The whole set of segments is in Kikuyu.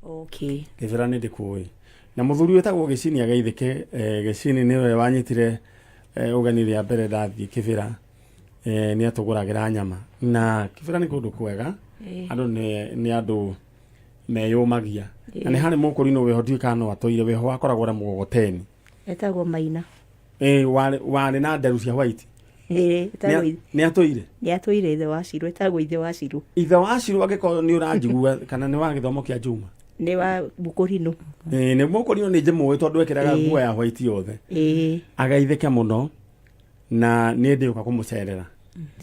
Okay. Kĩbĩra nĩ ndĩkũĩ na mũthuri wĩtagwo Gĩcini ageithĩke. Gĩcini nĩwe wanyitire ũgeni rĩa mbere ndathiĩ Kĩbĩra. Nĩ atũgũragĩra nyama na Kĩbĩra nĩ kũndũ kwega. Andũ nĩ andũ meyũmagia na nĩ harĩ mũkũrinũ wĩho, ndiũĩ kana no atũire wĩho, wakoragwo na mũgogoteni. Etagwo Maina. Warĩ na nderu cia white. Etagwo Nĩ atũire. Nĩ atũire, ithe wa Cirũ, etagwo ithe wa Cirũ. Ithe wa Cirũ, angĩkorwo nĩ ũranjigua kana nĩ wa gĩthomo kĩa Juma. Nĩ wa mũkũrinũ. Nĩ mũkũrinũ, nĩ njĩmũĩ tondũ ekĩraga nguo ya white yothe. Ageithĩke mũno na nĩ ndĩũka kũmũcerera.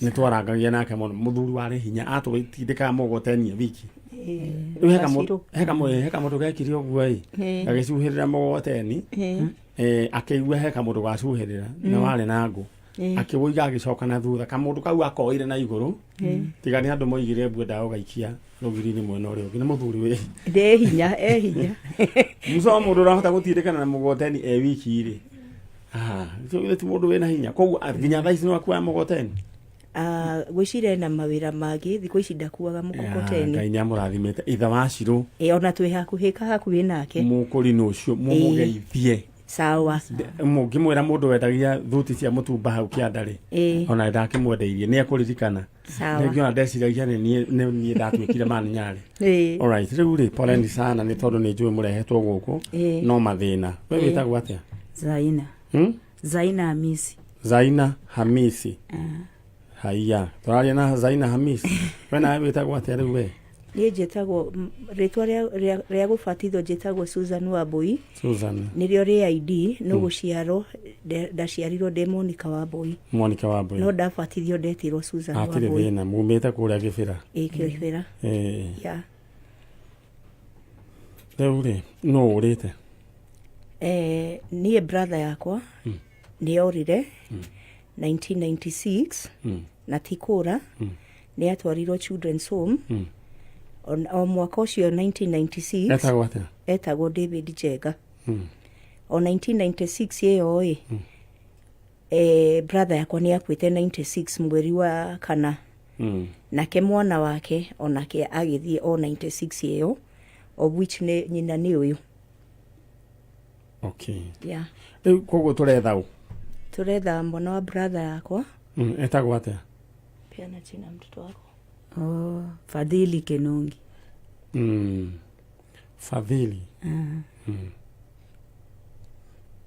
Nĩ twarangagia nake mũno, mũthuri warĩ hinya, atũtindĩkaga mũgogoteni wiki. Rĩu Wa Cirũ. He kamũndũ gekire ũguo ĩ, gagĩcuhĩrĩra mũgogoteni. Akĩigua he kamũndũ gacuhĩrĩra na warĩ na ngũ, akĩwũiga, agĩcoka na thutha, kamũndũ kau akoire na igũrũ. Tiga nĩ andũ moigire mbue ndagũgaikia rũgiri-inĩ mwena ũrĩa ũngĩ. Nĩ mũthuri wĩ Ndĩ hinya, e hinya. Muco wa mũndũ ũrahota gũtindĩkana na mũgogoteni e wiki rĩ. Ah, ũcio ti mũndũ wĩna hinya. Koguo nginya thaa ici no akuaga mũgogoteni? Ah, ngwĩciria ena mawĩra mangĩ thikũ ici, ndakuaga mũkokoteni. Ngai nĩ amũrathimĩte ithe wa Cirũ. Ona twĩ hakuhĩ, ka hakuhĩ nake. Mũkũrinũ ũcio mũmũgeithie. Sawa. Mũngĩmwĩra mũndũ wendagia thuti cia mũtumba hau kĩanda rĩ, ona ndakĩmwendeirie, nĩ ekũririkana. Sawa. Rĩngĩ ona ndeciragia nĩ niĩ ndatuĩkire maninyarĩ. Alright, rĩu rĩ, poleni sana nĩ tondũ nĩ njũĩ mũrehetwo gũkũ no mathĩna. We wĩtagwo atĩa? Zaina. Hmm? Zaina Hamisi. Zaina Hamisi. Haiya, tũraria na Zaina Hamisi. We nawe wĩtagwo atĩa rĩu we? Niĩ njĩtagwo rĩtwa rĩa gũbatithio njĩtagwo Susan Wambui. Susan. Nĩrĩo rĩa ID, no gũciarwo ndaciarirwo ndĩ Monica Wambui. Monica Wambui. No ndabatithio ndetirwo Susan Hatirĩ Wambui. thĩna, mumĩte kũrĩa Gĩbĩra. Ĩ, Kĩbĩra. Ya. Rĩu rĩ, nũ ũrĩte? Niĩ brother yakwa nĩ orire 1996 na ti kũra, nĩ atwarirwo Children's Home o mwaka ũcio 1996. Etagwo atĩa? Etagwo David Njenga. O 1996 ĩyo ĩ, brother yakwa nĩ akuĩte 96 mweri wa kana. Nake mwana wake onake agĩthiĩ o 96 ĩyo, of which nĩ nyina nĩ ũyũ. Yeah. Rĩu koguo tũretha ũ? Tũretha mwana wa brother yakwa. Etagwo atĩa? Peana jina mtoto wako. Oh, Fadhili Kenungi. Fadhili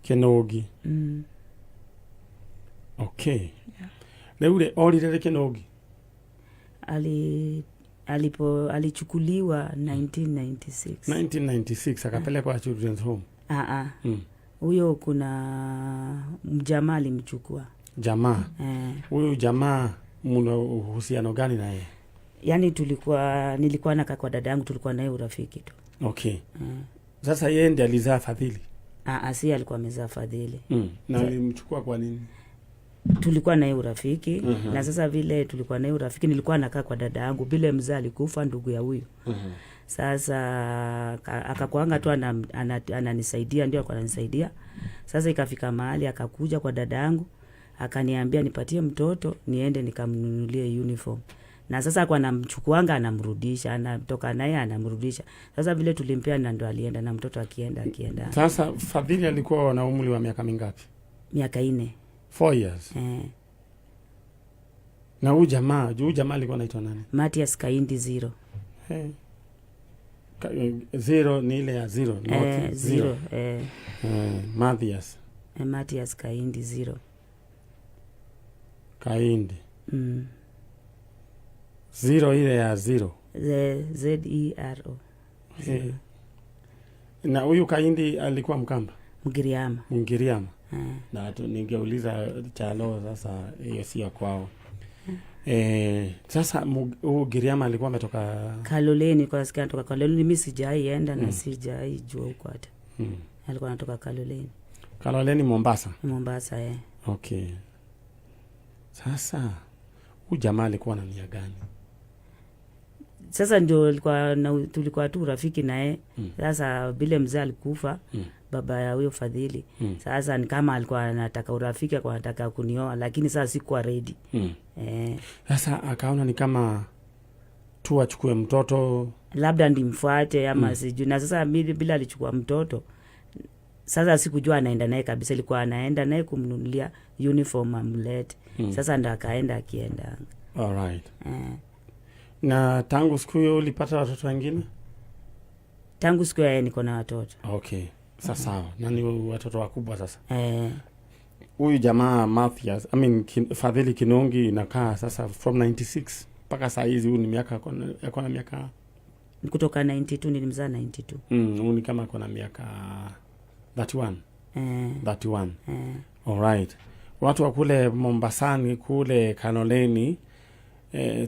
Kĩnũngi. Okay, rĩu rĩ, orire rĩ Kĩnũngi? Alipo alichukuliwa 1996. 1996 akapelekwa Children's Home? Ah, ah. Huyo kuna mjamaa alimchukua. Jamaa? Eh. Huyu jamaa mna uhusiano gani naye? Yani tulikuwa nilikuwa nakaa kwa dada yangu, tulikuwa naye urafiki tu. Okay, sasa yeye ndiye alizaa Fadhili? Ah, ah, si alikuwa amezaa Fadhili. Na alimchukua kwa nini? Tulikuwa naye urafiki na sasa vile tulikuwa naye urafiki, nilikuwa nakaa kwa dada yangu vile mzee alikufa, ndugu ya huyu. Sasa akakuanga tu ananisaidia, ndio alikuwa ananisaidia. Sasa ikafika mahali akakuja kwa dada yangu akaniambia nipatie mtoto niende nikamnunulie uniform. Na sasa kwa anamchukuanga, anamrudisha, anatoka naye, anamrudisha. Sasa vile tulimpea na ndo alienda na mtoto, akienda akienda. Sasa Fadhili alikuwa na umri wa miaka mingapi? Miaka 4. 4 years? Eh. Na huyu jamaa alikuwa anaitwa nani? Matias Kaindi Zero. Hey. Zero ni ile ya zero, not Eh, zero. Zero, eh. Mathias. Matias Kaindi Zero. Kaindi Zero, ile ya zero. Zero. Eh. Na huyu Kaindi alikuwa Mkamba? Mgiriama. Mgiriama. Eh. Na tu, ningeuliza Chalo, sasa hiyo sio kwao. Sasa huyu Giriama alikuwa ametoka? Kaloleni, kwa sikia anatoka Kaloleni. Mi sijaienda na sijai jua huko hata. Alikuwa anatoka Kaloleni. Kaloleni, Mombasa? Mombasa, eh. Okay, sasa huyu jamaa alikuwa na nia gani? Sasa ndio tulikuwa tu urafiki naye. Sasa vile mzee alikufa, baba ya huyo Fadhili, sasa ni kama alikuwa anataka urafiki, alikuwa anataka kunioa, lakini sasa sikuwa ready. Eh. Sasa akaona ni kama tu achukue mtoto. Labda ndimfuate ama sijui. Na sasa mimi bila alichukua mtoto, sasa sikujua anaenda naye kabisa, ilikuwa anaenda naye kumnunulia uniform amlete. Sasa ndo akaenda akienda. Alright. Eh. Na tangu siku hiyo ulipata watoto wengine? Tangu siku ya niko na watoto. Okay, sasa sawa. Na ni watoto wakubwa sasa? Eh. Huyu jamaa Mathias, I mean, Fadhili Kinongi inakaa sasa from 96 mpaka saa hizi, huyu ni miaka ako na miaka Kutoka 92, nilimzaa 92. Huyu ni kama ako na miaka 31. Eh. 31. Eh. Alright. Watu wa kule Mombasani kule Kaloleni,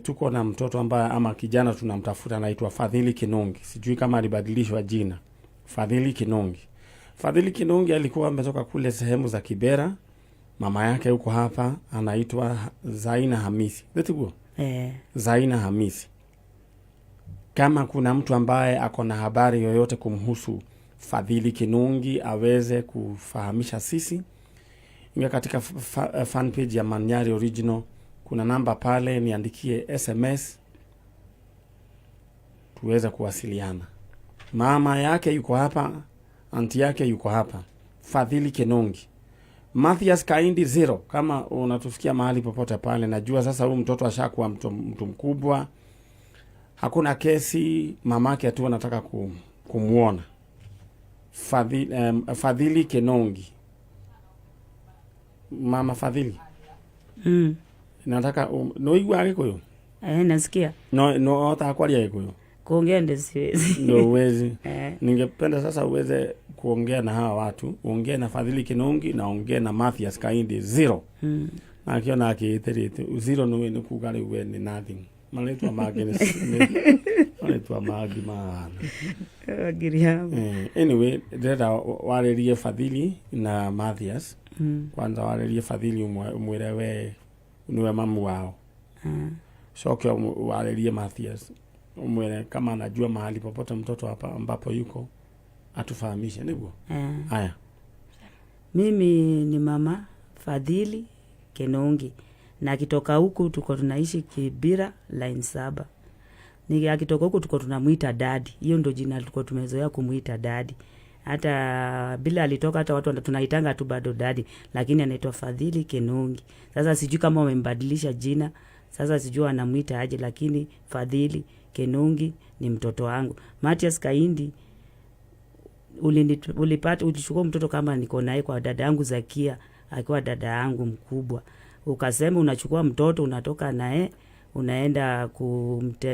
tuko na mtoto ambaye ama kijana tunamtafuta anaitwa Fadhili Kinongi. Sijui kama alibadilishwa jina. Fadhili Kinongi. Fadhili Kinongi alikuwa ametoka kule sehemu za Kibera. Mama yake huko hapa anaitwa Zaina Hamisi. Ndio. Eh. Zaina Hamisi. Kama kuna mtu ambaye ako na habari yoyote kumhusu Fadhili Kinungi aweze kufahamisha sisi. Ingia katika fan page ya Manyari Original, kuna namba pale, niandikie SMS tuweze kuwasiliana. Mama yake yuko hapa, anti yake yuko hapa, Fadhili Kinungi. Mathias Kaindi Zero, kama unatusikia mahali popote pale, najua sasa huyu mtoto ashakuwa mtu mkubwa, hakuna kesi, mamake tu anataka kumwona. Fadhili Kinongi, mama Fadhili. Nataka noigua Gikuyu? Eh, nasikia. No ota kwaria Gikuyu? Kuongea ndio siwezi. Ndio uwezi? Eh. Ningependa sasa uweze kuongea na hawa watu, uongee na Fadhili Kinongi na ongee na Mathias Kaindi Zero. Na akiona akĩĩtĩrĩte zero nĩ kuga rĩu we nĩ nothing, marĩtwa mangĩ marĩtwa mangĩ mahana. Giriama. Anyway, ndĩrenda warĩrie Fadhili na Mathias. Kwanza warĩrie Fadhili, ũmwĩre we nĩwe mamu wao. Coke warĩrie Mathias, umwĩre kama anajua mahali popote mtoto hapa ambapo yuko atufahamishe, niguo? Eh. Haya. Mimi ni mama Fadhili Kenongi na akitoka huku tuko tunaishi Kibira line 7. Ni akitoka huku tuko tunamwita daddy. Hiyo ndo jina tulikuwa tumezoea kumwita daddy. Hata bila alitoka, hata watu tunaitanga tu bado daddy, lakini anaitwa Fadhili Kenongi. Sasa sijui kama wamembadilisha jina, sasa sijui anamwita aje, lakini Fadhili Kenongi ni mtoto wangu. Matias Kaindi, ulipata ulichukua mtoto kama niko naye kwa dada yangu Zakia, akiwa dada yangu mkubwa. Ukasema unachukua mtoto unatoka naye unaenda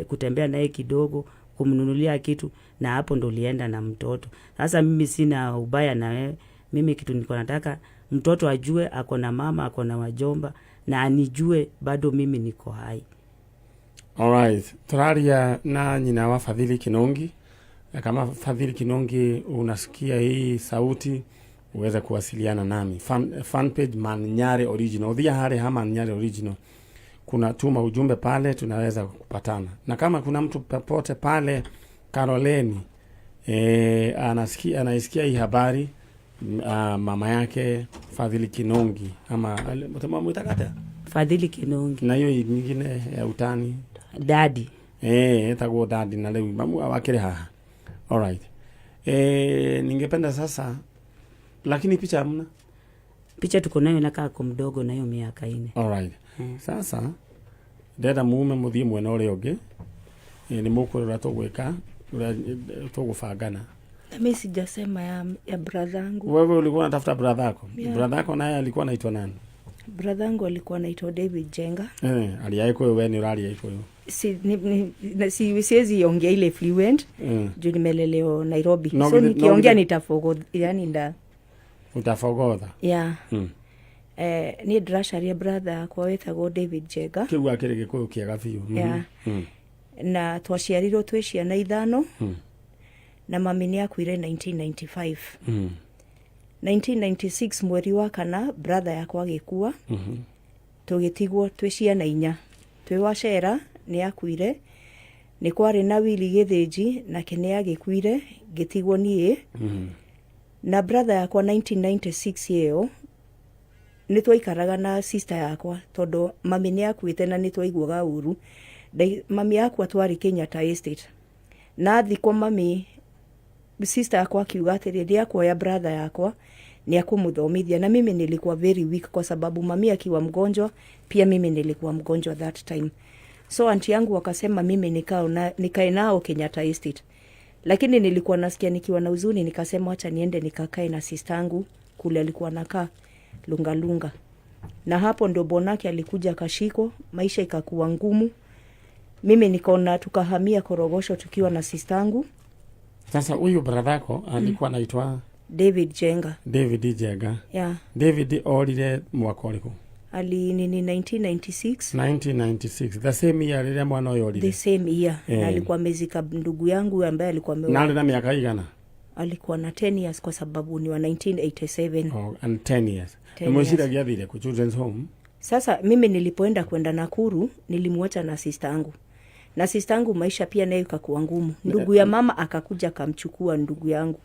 kutembea naye kidogo, kumnunulia kitu, na hapo ndo ulienda na mtoto. Sasa mimi sina ubaya na wewe. Mimi kitu niko nataka mtoto ajue ako na mama, ako na wajomba, na anijue bado mimi niko hai. Alright. Turaria na nyina wa Fadhili Kinongi. Na kama Fadhili Kinongi unasikia hii sauti, uweze kuwasiliana nami. Fan page Manyare Original. Udhia hare ha Manyare Original. Kuna tuma ujumbe pale, tunaweza kupatana. Na kama kuna mtu popote pale Karoleni, anaisikia hii habari, mama yake Fadhili Kinongi ama mtamwita Fadhili Kinongi. Na hiyo nyingine ya utani? Daddy. Etagwo daddy na rĩu mamu wakĩrĩ haha. Alright. Ningependa sasa, lakini picha hamna? Picha tuko nayo, inakaa ako mdogo na hiyo miaka 4. Alright. Sasa ndĩrenda mume mũthiĩ mwena ũrĩa ũngĩ. Nĩ mũkwĩra ũrĩa tũgwĩka, ũrĩa tũgũbangana. Na mi sijasema ya brother yangu. Wewe ulikuwa unatafuta brother yako? Yeah. Brother yako naye alikuwa anaitwa nani? Brother yangu alikuwa anaitwa David Jenga. Aria Gikuyu, we nĩ ũraria Gikuyu. Si, ni, ni, na, si, siwezi ongea ile fluent juu nimelelewa Nairobi. No, so nikiongea no, nitafogo, yani nda Utafogodha. Yeah. Niĩ ndĩracaria brother yakwa wĩtagwo David Jenga. Kĩu akĩrĩ Gĩkũyũ kĩega biũ. Yeah. Na twaciarirwo twĩ ciana ithano. Na mami nĩ akuire 1995. 1996 mweri wa kana brother yakwa agĩkua. Tũgĩtigwo twĩ ciana inya. Twĩ wacera nĩ akuire. Nĩ kwarĩ na Willy Gĩthĩnji nake nĩ agĩkuire, ngĩtigwo niĩ. Na brother yakwa 1996 ĩyo nĩ twaikaraga na sister yakwa tondũ mami nĩ akuĩte na nĩ twaiguaga ũru. Mami akua twarĩ Kenyatta Estate. Na athikwo mami, sister yakwa akiuga atĩrĩ, ndiakuoya brother yakwa ni akumuthomithia. Na mimi nilikuwa very weak kwa sababu mami akiwa mgonjwa, pia mimi nilikuwa mgonjwa that time. So anti yangu wakasema mimi nikae nao Kenyatta Estate, lakini nilikuwa nasikia nikiwa na huzuni. Nikasema wacha niende nikakae na sister yangu kule alikuwa nakaa Lungalunga. Na hapo ndo bonake alikuja akashikwa, maisha ikakuwa ngumu. Mimi nikaona tukahamia Korogosho tukiwa na sister yangu. Sasa huyu brother yako alikuwa anaitwa? David Jenga. David Jenga. Yeah. David orire mwaka ũrĩkũ? Ali nini, 1996. 1996, the same year rĩrĩa mwana ũyũ The orire. same year. Na alikuwa amezika ndugu yangu ambaye alikuwa Na arĩ na mĩaka igana? Alikuwa na 10 years kwa sababu ni wa 1987. Oh, and 10 years. 10 Mwĩciragia athire kũ children's home? Sasa mimi nilipoenda kwenda Nakuru, nilimwacha na sister yangu, na sister yangu maisha pia nayo ikakuwa ngumu. Ndugu ya mama akakuja akamchukua ndugu yangu.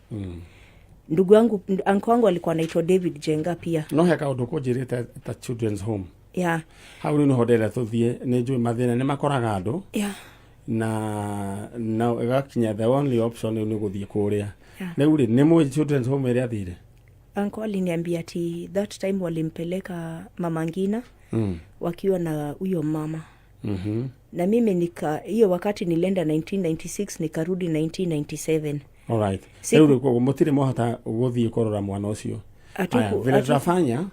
Ndugu yangu, anko wangu alikuwa anaitwa David Jenga pia. No he kaũndũ kũnjĩrĩte ta children's home. Yeah. Hau rĩu nĩho ndĩrenda tũthiĩ. Nĩ njũĩ mathĩna nĩ makoraga andũ na ĩgakinya the only option rĩu nĩ gũthiĩ kũrĩa. Rĩu rĩ, nĩ mũĩ children's home ĩrĩa athire? Anko aliniambia ati that time walimpeleka Mama Ngina wakiwa na huyo mama. Na mimi nika hiyo wakati nilienda 1996, nikarudi 1997. Alright. Rĩu rĩ, koguo mũtirĩ mwahota gũthiĩ kũrora mwana ũcio? Aya, vile tutafanya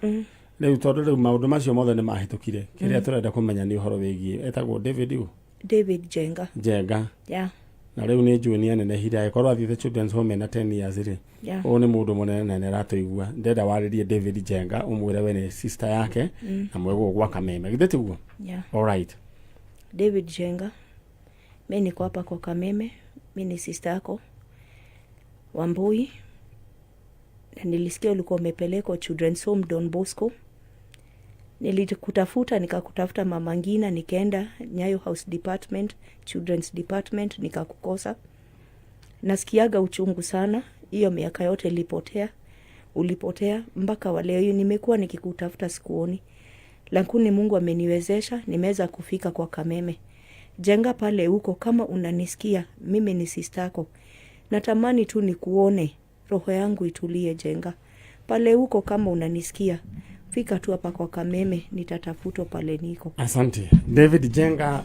rĩu, tondũ rĩu maũndũ macio mothe nĩ mahĩtũkire, kĩrĩa tũrenda kũmenya nĩ ũhoro wĩgiĩ etagwo David ũ? David Jenga. Jenga. Yeah. Na rĩu nĩ njũĩ nĩ anenehire, angĩkorwo athiĩte children's home ena 10 years rĩ, ũyũ nĩ mũndũ mũnene na nĩ aratũigua. Ndenda warĩrie David Jenga, ũmwĩre we nĩ sister yake na mwegũgũ gwa Kameme, githĩ tiguo? Yeah. Alright. David Jenga, mi niko hapa kwa Kameme, mi ni sister yako Wambui, na nilisikia ulikuwa umepelekwa Children's Home Don Bosco. Nilikutafuta, nikakutafuta Mama Ngina, nikaenda Nyayo House Department, Children's Department, nikakukosa. Nasikiaga uchungu sana, hiyo miaka yote ilipotea, ulipotea mpaka wa leo hii nimekuwa nikikutafuta sikuoni, lakini Mungu ameniwezesha, nimeweza kufika kwa Kameme. Jenga pale huko, kama unanisikia, mimi ni sistako, natamani tu nikuone, roho yangu itulie. Jenga pale huko, kama unanisikia, fika tu hapa kwa Kameme, nitatafutwa pale niko. Asante. David Jenga,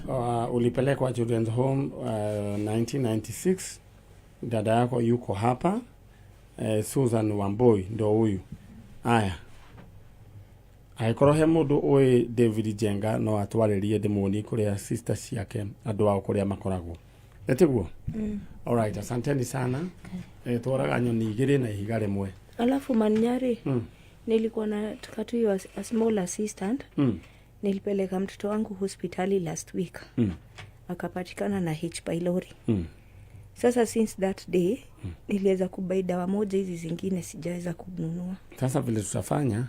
ulipelekwa children's home 1996. Dada yako yuko hapa, Susan Wambui ndo huyu. Aya, angĩkorwo he mũndũ ũĩ David Jenga no atwarĩrie, ndĩmuonie kũrĩa sister ciake, andũ ao kũrĩa makoragwo, nĩtiguo? Alright, asanteni sana. Tworaga nyoni igĩrĩ na ihiga rĩmwe. Alafu Manyari, nilikuwa nataka tu hiyo a small assistant. Nilipeleka mtoto wangu hospitali last week, akapatikana na H pylori. Sasa since that day niliweza kubai dawa moja, hizi zingine sijaweza kununua. Sasa vile tutafanya,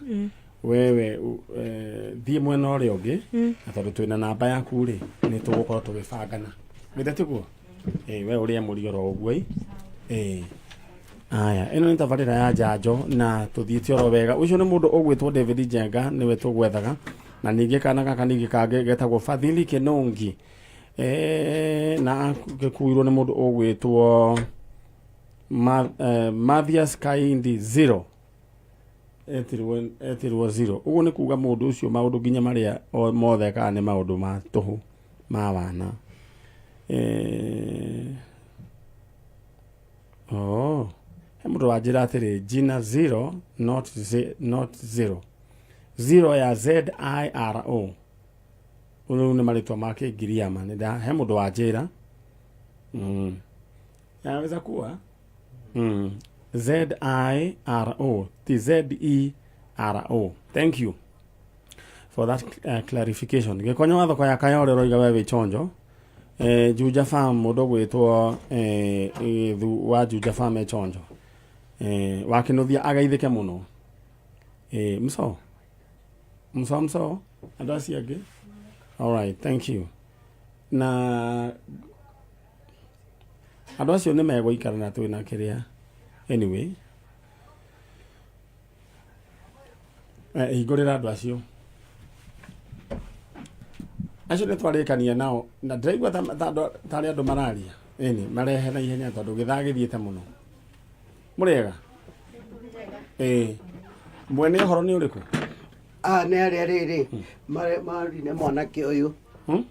wewe thiĩ mwena ũrĩa ũngĩ, na tondũ twĩna namba yaku rĩ, nĩ tũgũkorwo tũgĩbangana, githĩ tiguo? We ũrĩe mũri oro ũguo ĩ. Aya, ĩno nĩ tabarĩra ya njanjo na tũthiĩte oro wega. Ũcio nĩ mũndũ ũgwĩtwo David Njenga, nĩwe tũgwethaga, na ningĩ kana gaka ningĩ kangĩ getagwo Fadhili Kinungi, na gĩkuirwo nĩ mũndũ ũgwĩtwo Mathias Kaindi zero, etirwo zero. Ũguo nĩ kuga mũndũ ũcio maũndũ nginya marĩa mothe ekaga nĩ maũndũ ma tũhũ ma wana. Oh, he mũndũ wanjĩra atĩrĩ, jina zero, not, not zero, zero ya ziro. Rĩu nĩ marĩtwa ma kĩngiriama. Nĩ he mũndũ wanjĩra, Yaweza kuwa ziro, ti zero. Thank you for that clarification. Gĩkonyo wa thoko ya Kayore ũroiga we wĩ chonjo. Juja Farm, mũndũ ũgwĩtwo Gĩthu wa Juja Farm e chonjo. Wakĩnũthia ageithĩke mũno. Mso mso mso, andũ acio angĩ. Alright, thank you. Na andũ acio nĩ megũikara na twĩna kĩrĩa. Anyway, hingũrĩra andũ acio acio nĩ twarĩkania nao, na ndĩraigua tarĩ andũ mararia. Ĩni marehe na ihenya tondũ gĩthaa gĩthiĩte mũno. Mũrĩega? Ĩĩ. Mwene ũhoro nĩ ũrĩkũ? Ah, nĩ arĩa rĩrĩ marire mwanake ũyũ. Hmm?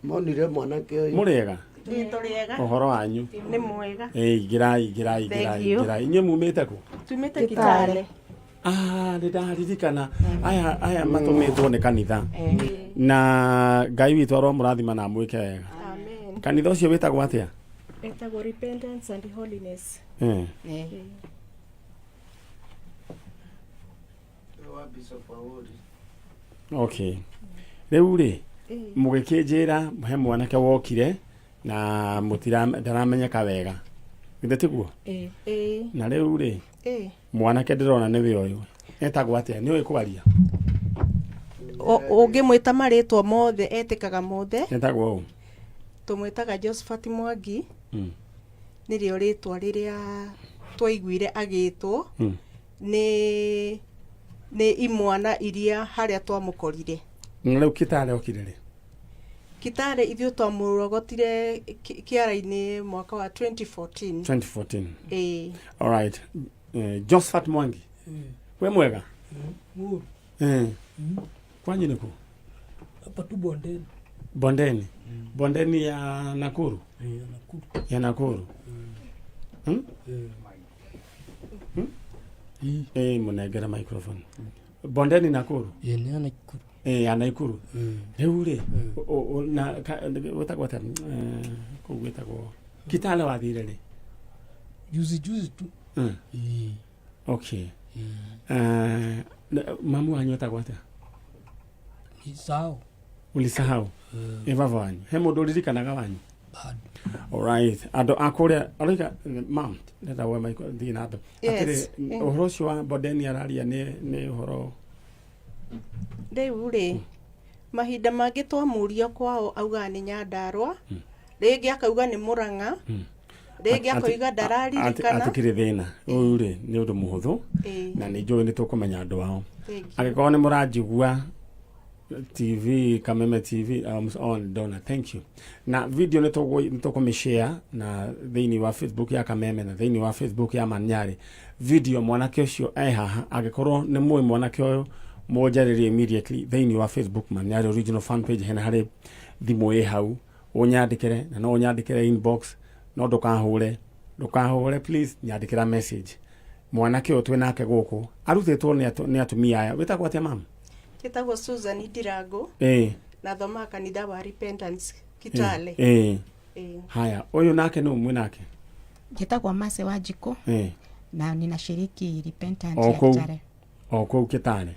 Monire mwanake ũyũ. Mũrĩega? Nĩ tũrĩega. Ũhoro wanyu? Nĩ mwega. Ĩĩ, ingĩrai, ingĩrai, ingĩrai, Thank you. ingĩrai. Inyuĩ mumĩte kũ? Tumĩte Kitale. Ah, nĩ ndaririkana aya aya matũmĩtwo nĩ kanitha na Ngai witũ aromũrathima na amwĩke wega. Amen. Kanitha ũcio wĩtagwo atĩa? Etagwo Repentance and Holiness. Eh. Wa Bishop Awori. Okay. Rĩu rĩ mũgĩkĩnjĩra he mwanake wokire na mũtira ndaramenyeka wega githĩ tiguo? Ĩĩ. Na rĩu rĩ Ĩĩ. mwanake ndĩrona nĩwe ũyũ etagwo atĩa? Nĩ ũĩ kwaria? Ũngĩmwĩta marĩtwa mothe etĩkaga mothe. Etagwo ũ? Tũmwĩtaga Josephat Mwangi. Nĩrĩo rĩtwa rĩrĩa twaiguire agĩtwo nĩ imwana iria harĩa twamũkorire. Na rĩu Kitale okire rĩ? Kitale ithuĩ twamũrogotire kĩara-inĩ mwaka wa 2014. 2014. Ĩĩ. Alright. Josephat Mwangi. We mwega? Nguru. Kwanyu nĩ kũ? Hapa tu bondeni. Bondeni. Bondeni ya Nakuru. Eh, Nakuru. Ya Nakuru. Hmm? Eh. Hmm? Mũnengere microphone. Bondeni Nakuru. Eh, ni ya Nakuru. Ya Nakuru. Rĩu rĩ, na wĩtagwo atĩa? Kũu wĩtagwo Kitale wathire rĩ? Juzi juzi tu. Okay. Mamu wanyu etagwo atĩa? Nisahau. Ulisahau? Ĩ baba wanyu. He mũndũ ũririkanaga wanyu? Bado. Alright. Andũ a kũrĩa aroiga mam ndenda we maiko thiĩ na mbere. Yes. Atĩrĩ ũhoro ũcio wa Bondeni araria nĩ ũhoro Rĩu rĩ mahinda mangĩ twamũria kwao augaga nĩ Nyandarua, rĩngĩ akauga nĩ Mũrang'a, rĩngĩ akoiga ndararirikana. Atikĩrĩ thĩna ũyũ rĩ nĩ ũndũ mũhũthũ na nĩ njũĩ nĩ tũkũmenya andũ ao. Thank you. Angĩkorwo nĩ mũranjigua TV Kameme TV on Donna, thank you. Na video nĩ tũkũmĩ-share na thĩinĩ wa Facebook ya Kameme na thĩinĩ wa Facebook ya Manyarĩ. Video mwanake ũcio e haha, angĩkorwo nĩ mũĩ mwanake ũyũ mũnjarĩrie immediately thĩinĩ wa Facebook Manyarĩ original fan page, hena harĩ thimũ ĩ hau ũnyandĩkĩre, na no ũnyandĩkĩre inbox, no ndũkahũre please, nyandĩkĩra message. Mwanake ũyũ twĩ nake gũkũ arutĩtwo nĩ atumia aya. Wĩtagwo atĩa mama? Njĩtagwo Susan Ndirango. Na thomaga kanitha wa Repentance Kitale. Haya, ũyũ nake nĩ ũmwe nake? Njĩtagwo Mase Wanjikũ na ninashiriki Repentance O ya kũu. Kitale. O kũu Kitale.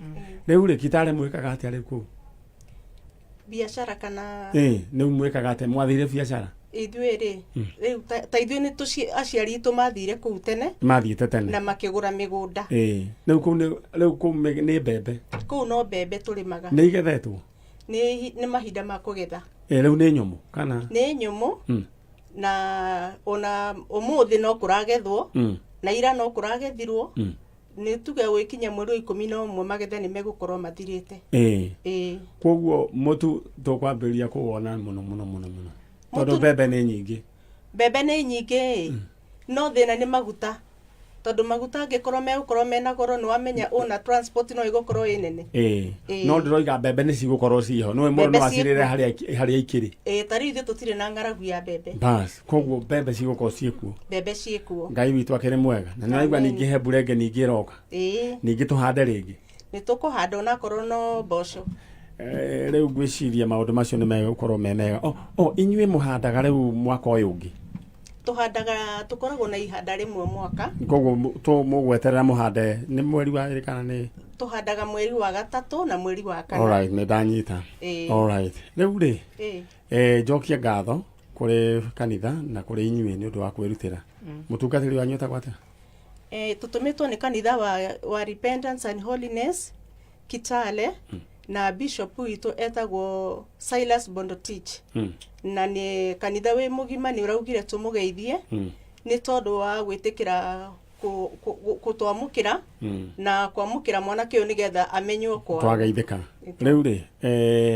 Rĩu rĩ Kitale mwĩkaga atĩa rĩu kũu? Biacara kana Rĩu mwĩkaga atĩa? Mwathire biacara? Ithuĩ rĩ rĩu ta ithuĩ nĩ aciari itũ mathire kũu tene. Mathiĩte tene. Na makĩgũra mĩgũnda. Rĩu kũu rĩu kũu nĩ mbembe. Kũu no mbembe tũrĩmaga. Nĩ igethetwo? Nĩ mahinda ma kũgetha. Rĩu nĩ nyũmũ kana? Nĩ nyũmũ. Na ona ũmũthĩ no kũragethwo. Na ira no kũragethirwo. Nĩ tuge gwĩkinya mweri wa 11 magetha nĩ megũkorwo mathirĩte. Koguo mũtu tũkwambĩrĩria kũwona mũno mũno mũno mũno. Tondũ mbembe nĩ nyingĩ. Mbembe nĩ nyingĩ. No thĩna nĩ maguta. Tondũ maguta angĩkorwo megũkorwo mena goro nĩ wamenya ũna transport no ĩgũkorwo ĩ nene. No ndĩroiga mbembe nĩ cigũkorwo ciho. Nĩwe mũndũ no acirĩre harĩa ikĩrĩ. Ta rĩu ithuĩ tũtirĩ na ng'aragu ya mbembe. Bas, koguo mbembe cigũkorwo ciĩkuo. Mbembe ciĩkuo. Ngai witũ akĩrĩ mwega. Na nĩraigua ningĩ he mbura ĩngĩ ningĩ ĩroka. Ningĩ tũhande rĩngĩ. Nĩ tũkũhanda onakorwo no mboco. Rĩu ngwĩciria maũndũ macio nĩ megũkorwo me mega. Inyuĩ mũhandaga rĩu mwaka ũyũ ũngĩ? Tũhandaga, tũkoragwo na ihanda rĩmwe mwaka. Koguo mũgweterera mũhande nĩ mweri wa ĩrĩ kana nĩ? Tũhandaga mweri wa gatatũ na mweri wa kana. Alright, nĩ ndanyita. Alright. Rĩu rĩ, njokie ngatho kũrĩ kanitha na kũrĩ inyuĩ nĩ ũndũ wa kwĩrutĩra. Mũtungatĩri wanyu etagwo atĩa? Tũtũmĩtwo nĩ kanitha wa Repentance and Holiness Kitale. Na bishop witũ etagwo Silas Bondotich. Na nĩ kanitha wĩ mũgima nĩ ũraugire tũmũgeithie. Nĩ tondũ wa gwĩtĩkĩra Gũtwamũkĩra na kwamũkĩra mwanake ũyũ nĩgetha amenywo kwao. Twageithĩka rĩu rĩ,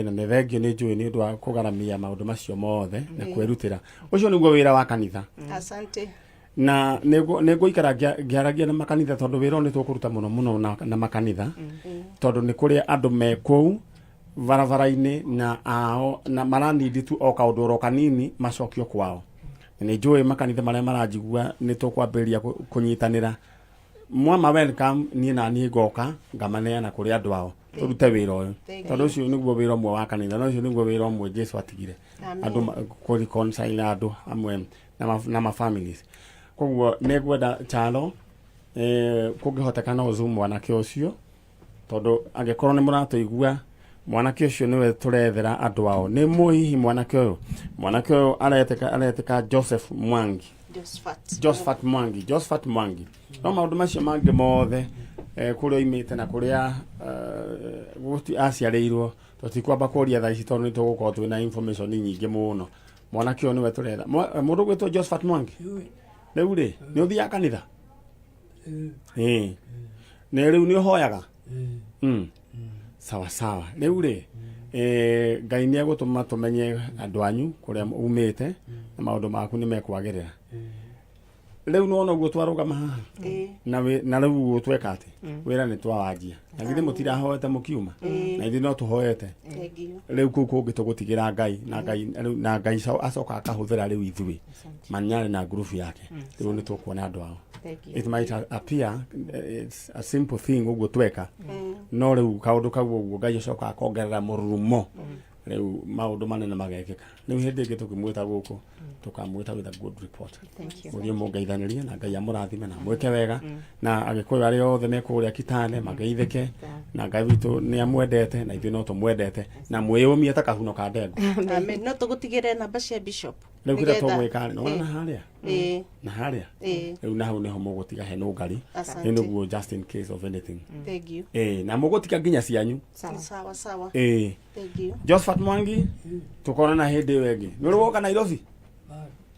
na nĩ thengio nĩ njũĩ nĩ ũndũ wa kũgaramia maũndũ macio mothe na kwĩrutĩra. Ũcio nĩguo wĩra wa kanitha. Asante. Na nĩ ngũikara ngĩaragia na makanitha tondũ wĩra ũyũ nĩ tũkũruta mũno mũno na makanitha, tondũ nĩ kũrĩ andũ me kũu barabara-inĩ na ao na maranindi tu o kaũndũ oro kanini macokio kwao. Na nĩ njũĩ makanitha marĩa maranjigua nĩ tũkwambĩrĩria kũnyitanĩra mwama welcome. Niĩ na niĩ ngoka ngamaneana kũrĩ andũ ao tũrute wĩra ũyũ, tondũ ũcio nĩguo wĩra ũmwe wa kanitha, na ũcio nĩguo wĩra ũmwe Jesu atigire. Amen. Andũ kũ reconcile andũ amwe na ma families. Koguo nĩ ngwenda Chalo, kũngĩhoteka no zoom mwanake ũcio, tondũ angĩkorwo nĩ mũratũigua, mwanake ũcio nĩwe tũrethera andũ ao. Nĩ mũĩ hihi mwanake ũyũ aretĩka Joseph Mwangi? Josephat. Josephat Mwangi, Josephat Mwangi. No maũndũ macio mangĩ mothe, kũrĩa oimĩte na kũrĩa aciarĩirwo, tũtikwamba kũria thaa ici tondũ nĩ tũgũkorwo twĩna information nyingĩ mũno. Mwanake ũyũ nĩwe tũretha. Mũndũ ũgwĩtwo Josephat Mwangi, rĩu rĩ, nĩ ũthiaga kanitha? Ĩĩ, nĩ rĩu nĩ ũhoyaga? Sawa sawa. Rĩu rĩ, Ngai nĩ egũtũma tũmenye andũ anyu kũrĩa umĩte na maũndũ maku nĩ mekwagĩrĩra. Rĩu nĩwona ũguo twarũgama haha na rĩu ũguo tweka atĩ wĩra nĩ twawanjia, na githĩ mũtirahoete mũkiuma? Na ithuĩ no tũhoete. Thank you. Rĩu kũu kũngĩ tũgũtigĩra Ngai, na Ngai rĩu na Ngai acoka akahũthĩra rĩu ithuĩ Manyarĩ na ngurubu yake. Rĩu nĩ tũkuona andũ ao. Thank you. It might appear it's a simple thing ũguo tweka, no rĩu kaũndũ kau ũguo Ngai acoka akongerera mũrurumo, rĩu maũndũ manene magekĩka. Rĩu hĩndĩ ĩngĩ tũkĩmwĩta gũkũ, tũkamwĩta with a good report. Thank you. Mũthiĩ mũngeithanĩrie na Ngai amũrathime na mwĩke wega, na Agĩkũyũ arĩa othe me kũrĩa Kitale mageithĩke, na Ngai witũ nĩ amwendete na ithuĩ no tũmwendete, na mwĩyũmie ta kahuno ka ndengũ. Amen. No tũgũtigĩre namba cia bishop. Rĩu kĩrĩa Nĩgetha- tũgwĩka nĩ wona na harĩa na harĩa. Rĩu na hau nĩho mũgũtiga he nũngari. Asante. Nĩ nĩguo just in case of anything. Thank you. Na mũgũtiga nginya cianyu. Sawa. Sawa sawa. Thank you. Josephat Mwangi, tukonana hĩndĩ ĩyo ĩngĩ. Nĩ ũrĩ woka Nairobi?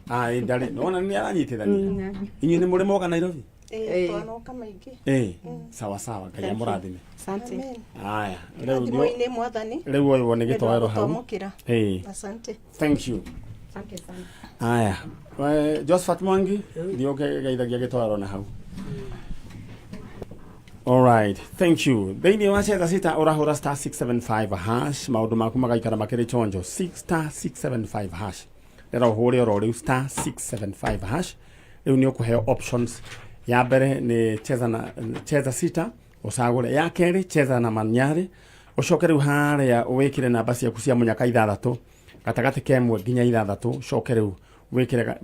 Ah, ĩ ndarĩ. Nĩwona nĩ aranyitithania. Inyuĩ nĩ mũrĩ moka Nairobi? Twanoka maingĩ. Sawa sawa, Ngai amũrathime. Asante. Amen. Aya, rĩu Thimũ-inĩ mwathani. Rĩu ũyũ nĩ Nĩ ũndũ wa gĩtoero hau. gũtwamũkĩra. Asante. Thank you. Asante sana. Aya, we, Josephat Mwangi, thiĩ ũkĩgeithagia gĩtoero na hau. Alright, thank you. Thĩinĩ wa Cheza Sita ũrahũra *675# maũndũ maku magaikara makĩrĩ chonjo. 6 *675#. Rĩra ũhũre oro rĩu *675#. Rĩu nĩ ũkũheo options. Ya mbere nĩ cheza na Cheza Sita, ũcagũre. Ya kerĩ cheza na Manyarĩ. Ũcoke rĩu harĩa wĩkĩre namba ciaku cia mũnyaka ithathatũ, gatagatĩ ka ĩmwe nginya ithathatũ. Ũcoke rĩu wĩkĩre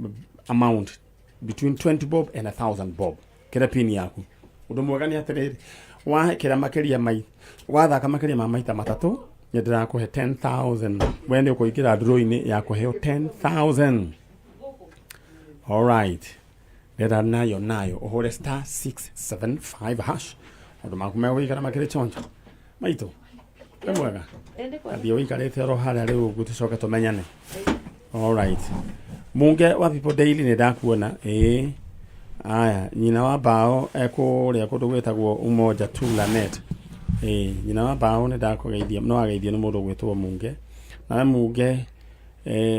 amount between 20 bob and 1000 bob, kĩre pin yaku. Ũndũ mwega nĩ atĩrĩrĩ, wekĩra makĩria mai wathaka makĩria ma maita matatũ, nĩ ndĩrakũhe 10,000. We nĩ ũkũingĩra draw-inĩ ya kũheo 10,000. Alright, ndĩrenda nayo nayo ũhũre *675# maũndũ maku megũikara makĩrĩ chonjo. Maitũ, wĩ mwega? Athiĩ ũikarĩte oro harĩa rĩu ũguo tũcoke tũmenyane. Alright, Munge wa People Daily, nĩ ndakuona. Ĩĩ, aya nyina wa bao ekũrĩa kũndũ gwĩtagwo Umoja tu Lanet. Ĩĩ, nyina wa bao, nĩ ndakũgeithia. No ageithio nĩ mũndũ ũgwĩtwo Munge. Nawe Munge,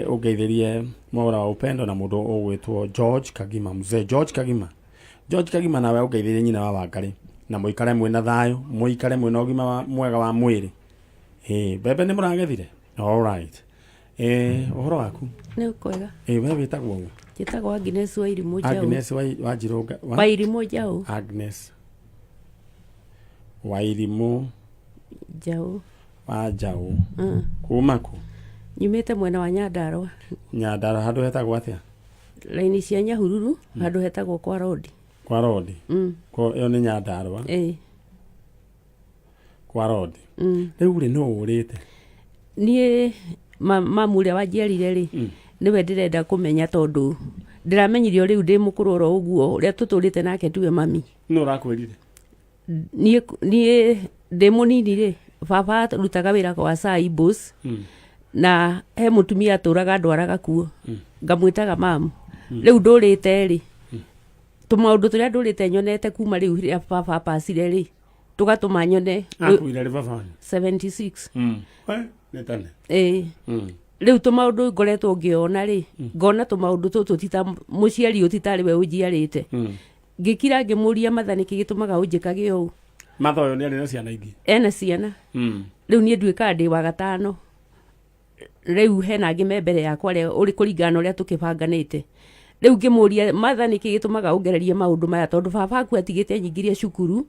ũngeithĩrie Mwaura wa Upendo na mũndũ ũgwĩtwo George Kagima, mzee George Kagima, George Kagima. Nawe ũngeithĩrie nyina wa Wangarĩ na mũikare mwĩna thayũ, mũikare mwĩna ũgima mwega wa mwĩrĩ. Ĩĩ, mbembe nĩ mũragethire? Alright. Ũhoro waku? Nĩ kwega. Ĩĩ, we wĩtagwo ũ? Njĩtagwo Agnes Wairimũ Njaũ. Agnes Wanjirũnga Wairimũ Njaũ. Agnes Wairimũ Njaũ. Wa Njaũ. Kuma kũ? Nyumĩte mwena wa Nyandarũa. Nyandarũa handũ hetagwo atĩa? Raini cia Nyahururu, handũ hetagwo kwa Rodi. Kwa Rodi. Ĩyo nĩ Nyandarũa. Ĩĩ. Kwa Rodi. Rĩu rĩ, nũ ũrĩte? Niĩ mamu ũrĩa wanjiarire rĩ, nĩwe ndĩrenda kũmenya, tondũ ndĩramenyirio rĩu ndĩ mũkũrũ oro ũguo. Ũrĩa tũtũrĩte nake tiwe mami. Nũ ũrakwĩrire? Niĩ ndĩ mũnini rĩ, baba arutaga wĩra kwa Saibos, na he mũtumia atũraga ndwaraga kuo, ngamwĩtaga mamu. Rĩu ndũrĩte rĩ. Tũmaũndũ tũrĩa ndũrĩte nyonete kuma rĩu rĩrĩa baba apacire rĩ, tũgatũma nyone. Akuire rĩ baba wanyu? 76. We, nĩ tene. Ĩĩ. Rĩu tũmaũndũ ngoretwo ngĩona rĩ, ngona tũmaũndũ tũtũ ti ta mũciari ũyũ, ti tarĩ we ũnjiarĩte. Ngĩkira ngĩmũria, "Matha, nĩkĩ gĩtũmaga ũnjĩkage ũũ?" Matha ũyũ nĩ arĩ na ciana ingĩ? Ena ciana. Rĩu niĩ nduĩkaga ndĩ wa gatano. Rĩu hena angĩ me mbere yakwa arĩa ũrĩ kũringana na ũrĩa tũkĩbanganĩte. Rĩu ngĩmũria, "Matha, nĩkĩ gĩtũmaga ũngererie maũndũ maya?" Tondũ baba aku atigĩte nyingĩrie cukuru,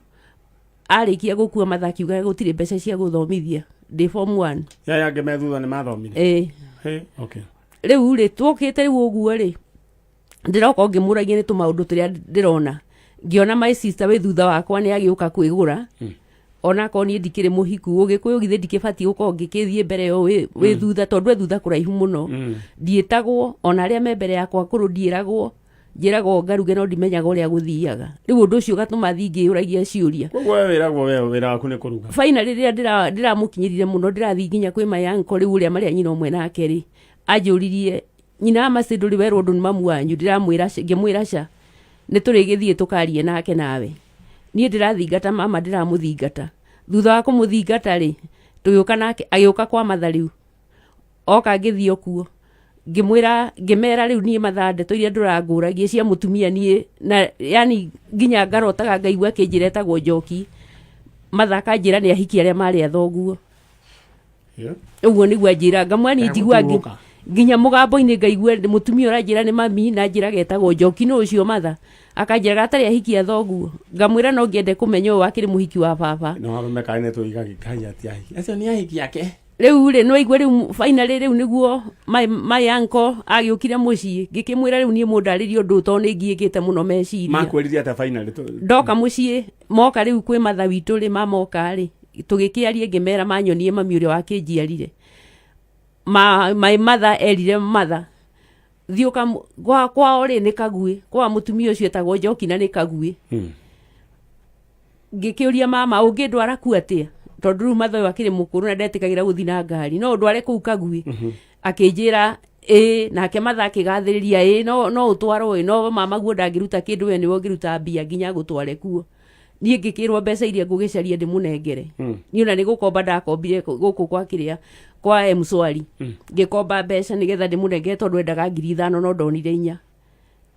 arĩkia gũkua, Matha akiuga gũtirĩ mbeca cia gũthomithia ndĩ form 1. Yaya angĩ me thutha nĩ mathomire? Ĩĩ. Hey, okay. Rĩu rĩ, twokĩte rĩu ũguo rĩ, ndĩroka o ngĩmũragia nĩ tũmaũndũ tũrĩa ndĩrona, ngĩona my sister wĩ thutha wakwa nĩ agĩũka kwĩgũra, onakorwo niĩ ndikĩrĩ mũhiku. Ũgĩkũyũ githĩ ndikĩbatiĩ gũkorwo ngĩkĩthiĩ mbere yo wĩ thutha, tondũ e thutha kũraihu mũno. Ndiĩtagwo, ona arĩa me mbere yakwa kũrũ ndiĩragwo, njĩragwo ngaruge, no ndimenyaga ũrĩa gũthiaga. Rĩu ũndũ ũcio ũgatũma thiĩ ngĩyũragia ciũria. Koguo we wĩragwo we wĩra waku nĩ kũruga? Finally, rĩrĩa ndĩramũkinyĩrire mũno, ndĩrathiĩ nginya kwĩ my uncle rĩu, ũrĩa marĩa nyina ũmwe nake rĩ, anjũririe, "Nyina wa Mercy, ndũrĩ werwo ũndũ nĩ mamu wanyu?" Ndĩramwĩra, ngĩmwĩra, "Ca, nĩ tũrĩgĩthiĩ tũkarie nake." Nawe niĩ ndĩrathingata mama, ndĩramũthingata. Thutha wa kũmũthingata rĩ, tũgĩũka nake, agĩũka kwa matha. Rĩu oka, ngĩthiĩ o kuo, ngĩmwĩra, ngĩmera, "Rĩu niĩ mathaa ndeto iria ndũrangũragia cia mũtumia niĩ na yani nginya ngarotaga ngaigua akĩnjĩra etagwo Njoki." Matha akanjĩra nĩ ahiki arĩa marĩ a thoguo. Ũguo nĩguo anjĩra. Ngamwĩra niĩ njigua Egũtuũka. nginya mũgambo-inĩ ngaigua mũtumia ũranjĩra nĩ mami na njĩra getagwo Njoki. Nĩ ũcio matha akanjĩra gatarĩ ahiki a thoguo. Ngamwĩra no ngĩende kũmenya ũyũ wakĩrĩ mũhiki wa baba. No arũme kaĩ nĩ tũigagi Ngai ati ahiki acio nĩ ahiki ake. Rĩu rĩ, nĩwaigua, rĩu finally rĩu nĩguo my uncle agĩũkire mũciĩ. Ngĩkĩmwĩra, "Rĩu niĩ mũndarĩrie ũndũ ũyũ tondũ nĩ ngiĩkĩte mũno meciria." Makwĩrire atĩa finally? Ndoka mũciĩ, moka rĩu kwĩ matha witũ rĩ, mamoka rĩ, tũgĩkĩarie, ngĩmera manyonie mami ũrĩa wakĩnjiarire. My mother erire mother thiĩ ũka kwao rĩ, nĩ Kaguĩ, kwa mũtumia ũcio etagwo Njoki, na nĩ Kaguĩ. Ngĩkĩũria mama, "Ũngĩndwara ku atĩa?" Tondũ rĩu matha ũyũ akĩrĩ mũkũrũ na ndetĩkagĩra gũthiĩ na ngari, "No ũndware kũu Kaguĩ?" Akĩnjĩra ĩĩ, nake matha akĩgathĩrĩria, "Ĩĩ, no ũtwarwo ĩ, no mama guo ndangĩruta kĩndũ, we nĩwe ũngĩruta mbia nginya agũtware kuo." Niĩ ngĩkĩrwo mbeca iria ngũgĩcaria ndĩmũnengere. Niĩ ona nĩ gũkomba ndakombire gũkũ kwa kĩrĩa kwa Mshwari, ngĩkomba mbeca nĩgetha ndĩmũnengere, tondũ endaga 5,000 no ndonire 4,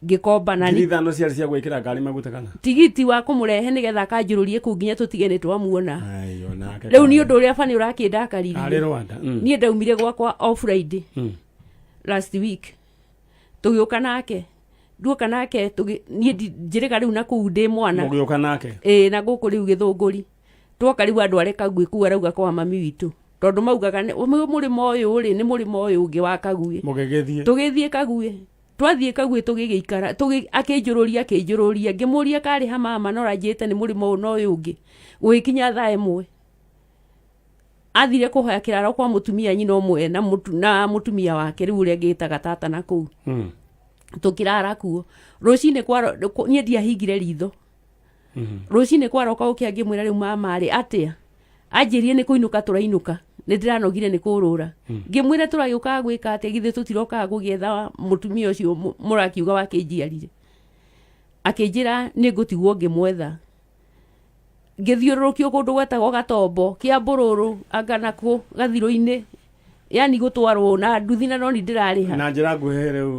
ngĩkomba na 5,000 ciarĩ cia gwĩkĩra ngari maguta kana? Tigiti wa kũmũrehe nĩgetha akanjũrũrie kũu nginya tũtige nĩ twamuona. Aiyo, nake Rĩu nĩ ũndũ ũrĩa bani ũrakĩndakaririe. Arĩ Rwanda. Niĩ ndaumire gwakwa o Friday last week, tũgĩũka nake, nduoka nake niĩ njĩrĩga rĩu na kũu ndĩ mwana. Mũgĩũka nake? Ĩĩ, na gũkũ rĩu Gĩthũngũri. Twoka rĩu andũ arĩ Kaguĩ kũu, arauga kwa mami witũ, tondũ maugaga mũrĩmo ũyũ rĩ, nĩ mũrĩmo ũyũ ũngĩ wa Kaguĩ. Mũgĩgĩthiĩ? Tũgĩthiĩ Kaguĩ. Twathiĩ Kaguĩ tũgĩgĩikara, akĩnjũrũria, akĩnjũrũria, ngĩmũria karĩ ha mama, no ranjĩte nĩ mũrĩmo ũyũ na ũyũ ũngĩ. Gũgĩkinya thaa 1, athire kũhoya kĩraro kwa mũtumia nyina ũmwe na mũtumia wake rĩu ũrĩa ngĩtaga tata na kũu. Tũkĩrara kuo. Rũcinĩ niĩ ndiahingire ritho. Rũcinĩ kwaroka gũkĩa, ngĩmwĩra, "Rĩu mama rĩ, atĩa?" Anjĩrie nĩ kũinũka tũrainũka, nĩ ndĩranogire nĩ kũrũra. Ngĩmwĩra, "Tũragĩũkaga gwĩka atĩa? Githĩ tũtirokaga gũgĩetha mũtumia ũcio mũrakiuga wakĩnjiarire?" Akĩnjĩra nĩ ngũtigwo ngĩmwetha. Ngĩthiũrũrũkio kũndũ gwetagwo Gatombo, Kĩambũrũrũ, anga nakũ gathirũ-inĩ, yani gũtwarwo na nduthi na noni ndĩrarĩha. Na njĩra nguhĩ rĩu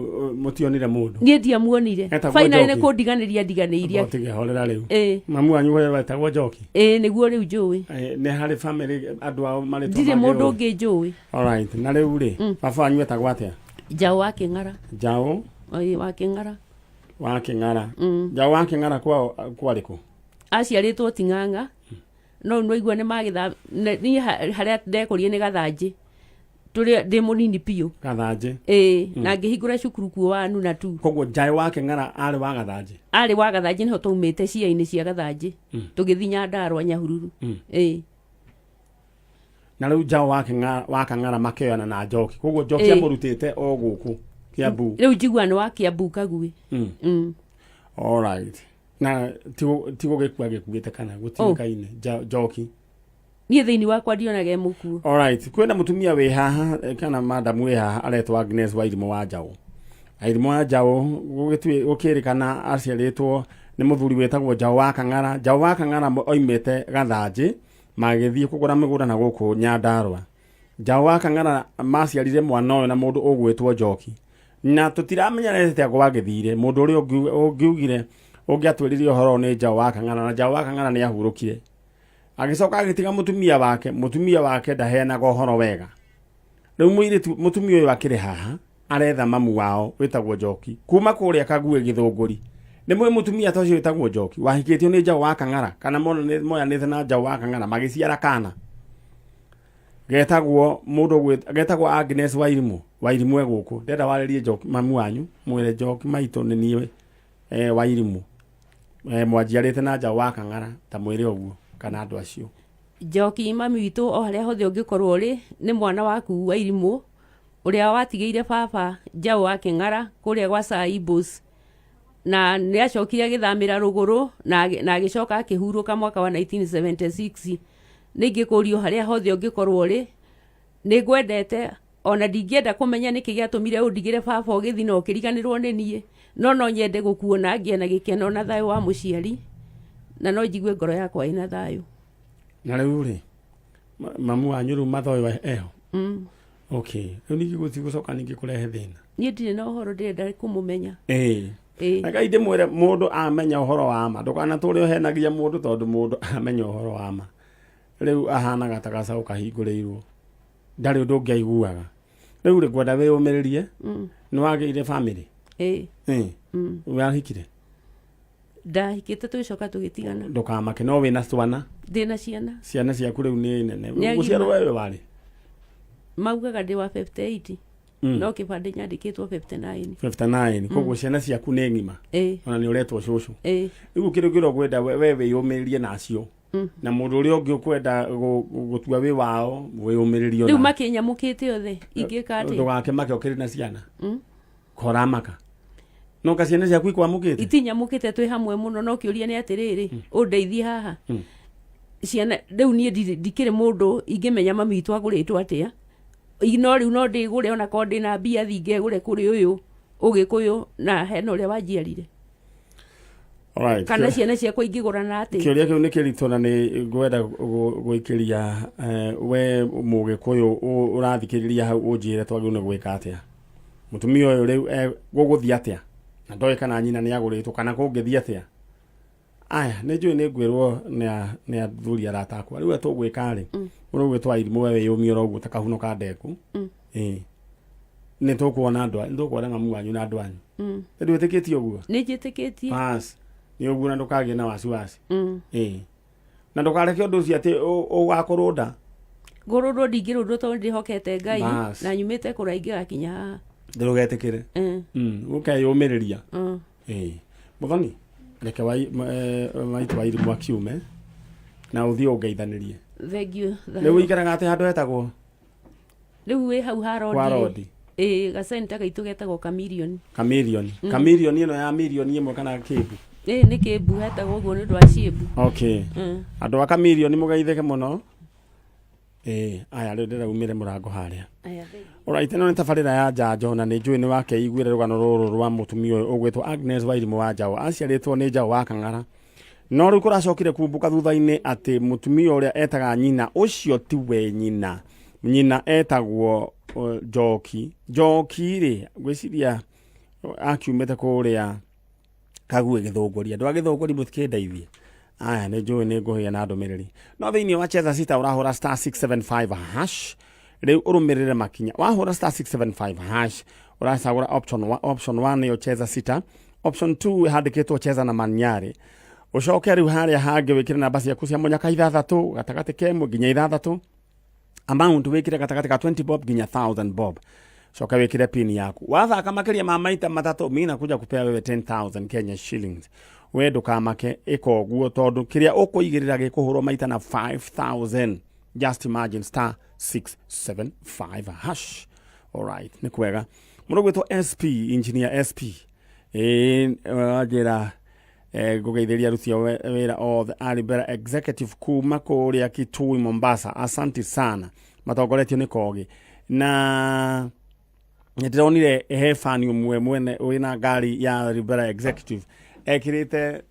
mũtionire mũndũ? Niĩ ndiamuonire. Etagwo Finally nĩ Njoki. kũndiganĩria ndiganĩirie. Tige horera rĩu. Ĩĩ. Mamu wanyu we wetagwo Njoki? Ĩĩ, nĩguo rĩu njũĩ. Nĩ harĩ family andũ ao marĩtwa Ndirĩ mangĩ mũndũ ũĩ? ũngĩ njũĩ. Alright, na rĩu rĩ, baba wanyu etagwo atĩa? Njaũ wa Kĩng'ara. Njaũ? Ĩĩ, wa Kĩng'ara. Wa Kĩng'ara. Njaũ wa Kĩng'ara kwao kwarĩ kũ? Aciarĩtwo Ting'ang'a, no nĩwaigua nĩ magĩtha niĩ harĩa ndekũrie nĩ Gathanjĩ, tũrĩa ndĩ mũnini biũ. Gathanjĩ? Ĩĩ, na ngĩhingũra cukuru kuo wa Nuna tu. Koguo Njaũ wa Kĩng'ara arĩ wa Gathanjĩ? Arĩ wa Gathanjĩ, nĩho twaumĩte cia-inĩ cia Gathanjĩ, tũgĩthiĩ Nyandarũa, Nyahururu. Ĩĩ. Na rĩu Njaũ wa Kang'ara makĩoyana na Njoki, koguo Njoki amũrutĩte o gũkũ Kiambu? Rĩu njigua nĩ wa Kiambu, Kaguĩ. Alright, na ti gũgĩkua gĩkuĩte kana gũtiũĩkaine Njoki? Niĩ thĩinĩ wakwa ndionaga e mũkuo. Alright, kwĩna mũtumia wĩ haha, kana madamu wĩ haha aretwo Agnes Wairimũ wa Njaũ. Wairimũ wa Njaũ gũkĩrĩkana aciarĩtwo nĩ mũthuri wĩtagwo Njaũ wa Kang'ara. Njaũ wa Kang'ara oimĩte Gathanjĩ, magĩthiĩ kũgũra mĩgũnda na gũkũ Nyandarũa. Njaũ wa Kang'ara maciarire mwana ũyũ na mũndũ ũgwĩtwo Njoki. Na tũtiramenya nĩ atĩa gwagĩthire, mũndũ ũrĩa ũngiugire ũngĩatwĩrire ũhoro ũyũ nĩ Njaũ wa Kang'ara, na Njaũ wa Kang'ara nĩ ahurũkire. Agĩcoka agĩtiga mũtumia wake, mũtumia wake ndaheanaga ũhoro wega. Rĩu mũirĩtu mũtumia ũyũ akĩrĩ haha aretha mamu wao wĩtagwo Njoki kuma kũrĩa Kaguĩ Gĩthũngũri. Nĩ mũĩ mũtumia ta ũcio wĩtagwo Njoki wahikĩtio nĩ Njaũ wa Kang'ara kana moyanĩte na Njaũ wa Kang'ara magĩciara kana getagwo mũndũ getagwo Agnes Wairimũ. Wairimũ e gũkũ, ndenda warĩrie Njoki mamu wanyu mwĩre Njoki maitũ nĩ niĩ Wairimũ mwanjiarĩte na Njaũ wa Kang'ara, ta mwĩre ũguo kana andũ acio. Njoki mami witũ o harĩa hothe ũngĩkorwo ũrĩ, nĩ mwana waku Wairimũ ũrĩa watigĩire baba Njaũ wa Kĩng'ara kũrĩa gwa Saibos, na nĩ acokire agĩthamĩra rũgũrũ na agĩcoka akĩhurũka mwaka wa 1976. Nĩ ingĩkũria o harĩa hothe ũngĩkorwo ũrĩ, nĩ ngwendete ona ndingĩenda kũmenya nĩkĩ gĩatũmire ũndigĩre baba ũgĩthiĩ na ũkĩriganĩrwo nĩ niĩ, no no nyende gũkuona ngĩe na gĩkeno na thayũ wa mũciari, na no njigue ngoro yakwa ĩna thayũ. Na rĩu rĩ, mamu wanyu rĩu mathoyo eho? Okay, rĩu ningĩ gũtigũcoka ningĩ kũrehe thĩna. Niĩ ndirĩ na ũhoro, ndĩrenda kũmũmenya. Ĩĩ. Reke ndĩmwĩre, mũndũ amenya ũhoro wa ma, ndũkanatũre ũhenagia mũndũ, tondũ mũndũ amenya ũhoro wa ma rĩu ahanaga ta gacaũ kahingũrĩirwo, ndarĩ ũndũ ũngĩ aiguaga. Rĩu rĩ, ngwenda wĩyũmĩrĩrie. Nĩ wagĩire bamĩrĩ? Ĩĩ. Ĩĩ. Wahikire? Ndahikĩte, tũgĩcoka tũgĩtigana. Ndũkamake, no wĩna twana? Ndĩna ciana. Ciana ciaku rĩu nĩ nene? Nĩ agima. Gũciarwo wewe warĩ? Maugaga ndĩ wa 58, no kĩbandĩ nyandĩkĩtwo 59. 59, koguo ciana ciaku nĩ ng'ima? Ĩĩ. Ona nĩ ũretwo cũcũ? Ĩĩ. Rĩu kĩndũ kĩrĩa ũkwenda we wĩyũmĩrĩrie nacio, na mũndũ ũrĩa ũngĩ ũkwenda gũtua wĩ wao, wĩyũmĩrĩrie. Rĩu ona makĩnyamũkĩte othe, ingĩka atĩa? Ndũgakĩmake ũkĩrĩ na ciana. Koramaka no ka ciana ciaku ikwamũkĩte? Itinyamũkĩte, twĩ hamwe mũno, no kĩũria nĩ atĩrĩrĩ, ũndeithie haha, ciana rĩu niĩ ndikĩrĩ mũndũ ingĩmenya mami witũ agũrĩtwo atĩa. No rĩu no ndĩgũre, ona korwo ndĩna mbia thi ngegũre kũrĩ ũyũ ũgĩkũyũ na hena ũrĩa wanjiarire? Alright. Kana ciana ciakwa ingĩgũrana atĩa? Kĩũria kĩu nĩ kĩritũ na nĩ ngwenda gũikĩria we mũgĩkũyũ ũrathikĩrĩria hau, ũnjĩre twagĩrĩirwo nĩ gwĩka atĩa. Mũtumia ũyũ rĩu gũgũthiĩ atĩa na ndoĩ kana nyina nĩ agũrĩtwo kana kũngĩthiĩ atĩa? Aya nĩ njũĩ nĩ ngwĩrwo nĩ athuri arata akwa. Rĩu tũgwĩka rĩ, mũndũ ũgwĩtwo Irimũ, we wĩyũmie oro ũguo ta kahuno ka ndeku. Ĩĩ, nĩ tũkuona andũ nĩ tũkuona mamu wanyu na andũ anyu. Nĩ ndwĩtĩkĩtie ũguo? Nĩ njĩtĩkĩtie. Bas, nĩ ũguo, na ndũkagĩe na wasiwasi. Ĩĩ, na ndũkareke ũndũ ũcio atĩ ũgakũrũnda. Ngũrũndwo ndingĩrũndwo tondũ ndĩhokete Ngai. Bas. Na nyumĩte kũraya ingĩgakinya haha. Ndũgetĩkĩre. Ũkeyũmĩrĩria. Ĩĩ, mũthoni, reke maitũ wa Irimũ akiume na ũthiĩ ũngeithanĩrie. Thank you. Rĩu ũikaraga atĩ handũ hetagwo? Rĩu wĩ hau ha Kwa rodi. Rodi. Ĩĩ, gacenta gaitũ getagwo Kamirioni. Kamirioni. Kamirioni ĩno ya mirioni 1 kana kĩmbu? Ĩĩ, nĩ kĩmbu, hetagwo ũguo nĩ ũndũ wa ciĩmbu. Okay. Andũ a Kamirioni, mũgeithĩke mũno. Ĩĩ, aya rĩu ndĩraumĩre mũrango harĩa. Aya, thank you. Alright, ĩno nĩ tabarĩra ya njanjo na nĩ njũĩ nĩ wakeiguĩra rũgano rũrũ rwa mũtumia ũyũ ũgwĩtwo Agnes Wairimũ wa Njaũ. Aciarĩtwo nĩ Njaũ wa Kang'ara, no rĩu kũracokire kumbũka thutha-inĩ atĩ mũtumia ũrĩa etaga nyina ũcio tiwe nyina. Nyina etagwo Njoki. Njoki rĩ, ngwĩciria akiumĩte kũrĩa Kaguĩ Gĩthũngũri. Andũ a Gĩthũngũri, mũtikĩndeithie. Aya, nĩ njũĩ nĩ ngũhĩa na ndũmĩrĩri, no thĩinĩ wa Cheza Sita ũrahũra star 675 hash. Rĩu ũrũmĩrĩre makinya. Wahũra star 675 hash, ũracagũra option 1. Option 1 nĩyo Cheza Sita. Option 2 handĩkĩtwo cheza na Manyarĩ. Ũcoke rĩu harĩa hangĩ wĩkĩre namba ciaku cia mũnyaka ithathatũ, gatagatĩ kemwe nginya ithathatũ. Amount wĩkĩre gatagatĩ ka 20 bob nginya 1000 bob. Coka wĩkĩre pin yaku. Wathaka makĩria ma maita matatũ, mi nakuja kupea wewe 10,000 Kenya shillings. We ndũkamake, ĩka ũguo, tondũ kĩrĩa ũkũigĩrĩra gĩkũhũrwo maita na 5000. Just imagine, star 675 hash. Alright, nĩ kwega. Mũndũ gwĩtwo SP, engineer SP, ĩĩ, wanjĩra ngũgeithĩria aruti a wĩra othe a Libera Executive kuma kũrĩa Kitui Mombasa. Asanti sana, matongoretio nĩ Kogi na Nĩ ndĩronire he fan ũmwe mwene wĩna ngari ya Ribera Executive ekĩrĩte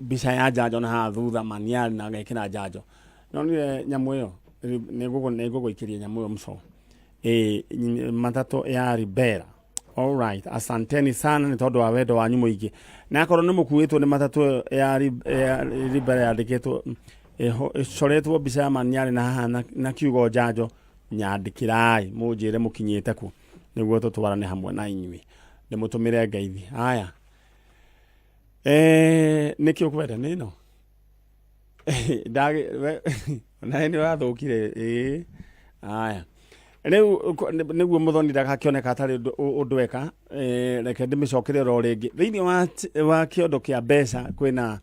mbica ya njanjo na haha thutha maniari na agekĩra njanjo. Nonire nyamũ ĩyo nĩ ngũgũikĩria nyamũ ĩyo mco. Ĩ matatũ ya Ribera. Alright, asanteni sana nĩ tondũ wa wendo wanyu mũingĩ. Na akorwo nĩ mũkuĩtwo nĩ matatũ ĩyo ya Ribera yandĩkĩtwo ĩcoretwo mbica ya maniari na haha na kiugo njanjo, nyandĩkĩrai mũnjĩre mũkinyĩte kũ nĩguo tũtwarane hamwe na inyuĩ ndĩmũtũmĩre ngeithi. Haya, nĩkĩ ũkwenda nĩ ĩno? Nawe nĩ ũrathũkire. Ĩĩ, haya rĩu nĩguo mũthoni ndagakĩoneka atarĩ ũndũ eka. Reke ndĩmĩcokere oro rĩngĩ thĩinĩ wa kĩondo kĩa mbeca. Kwĩna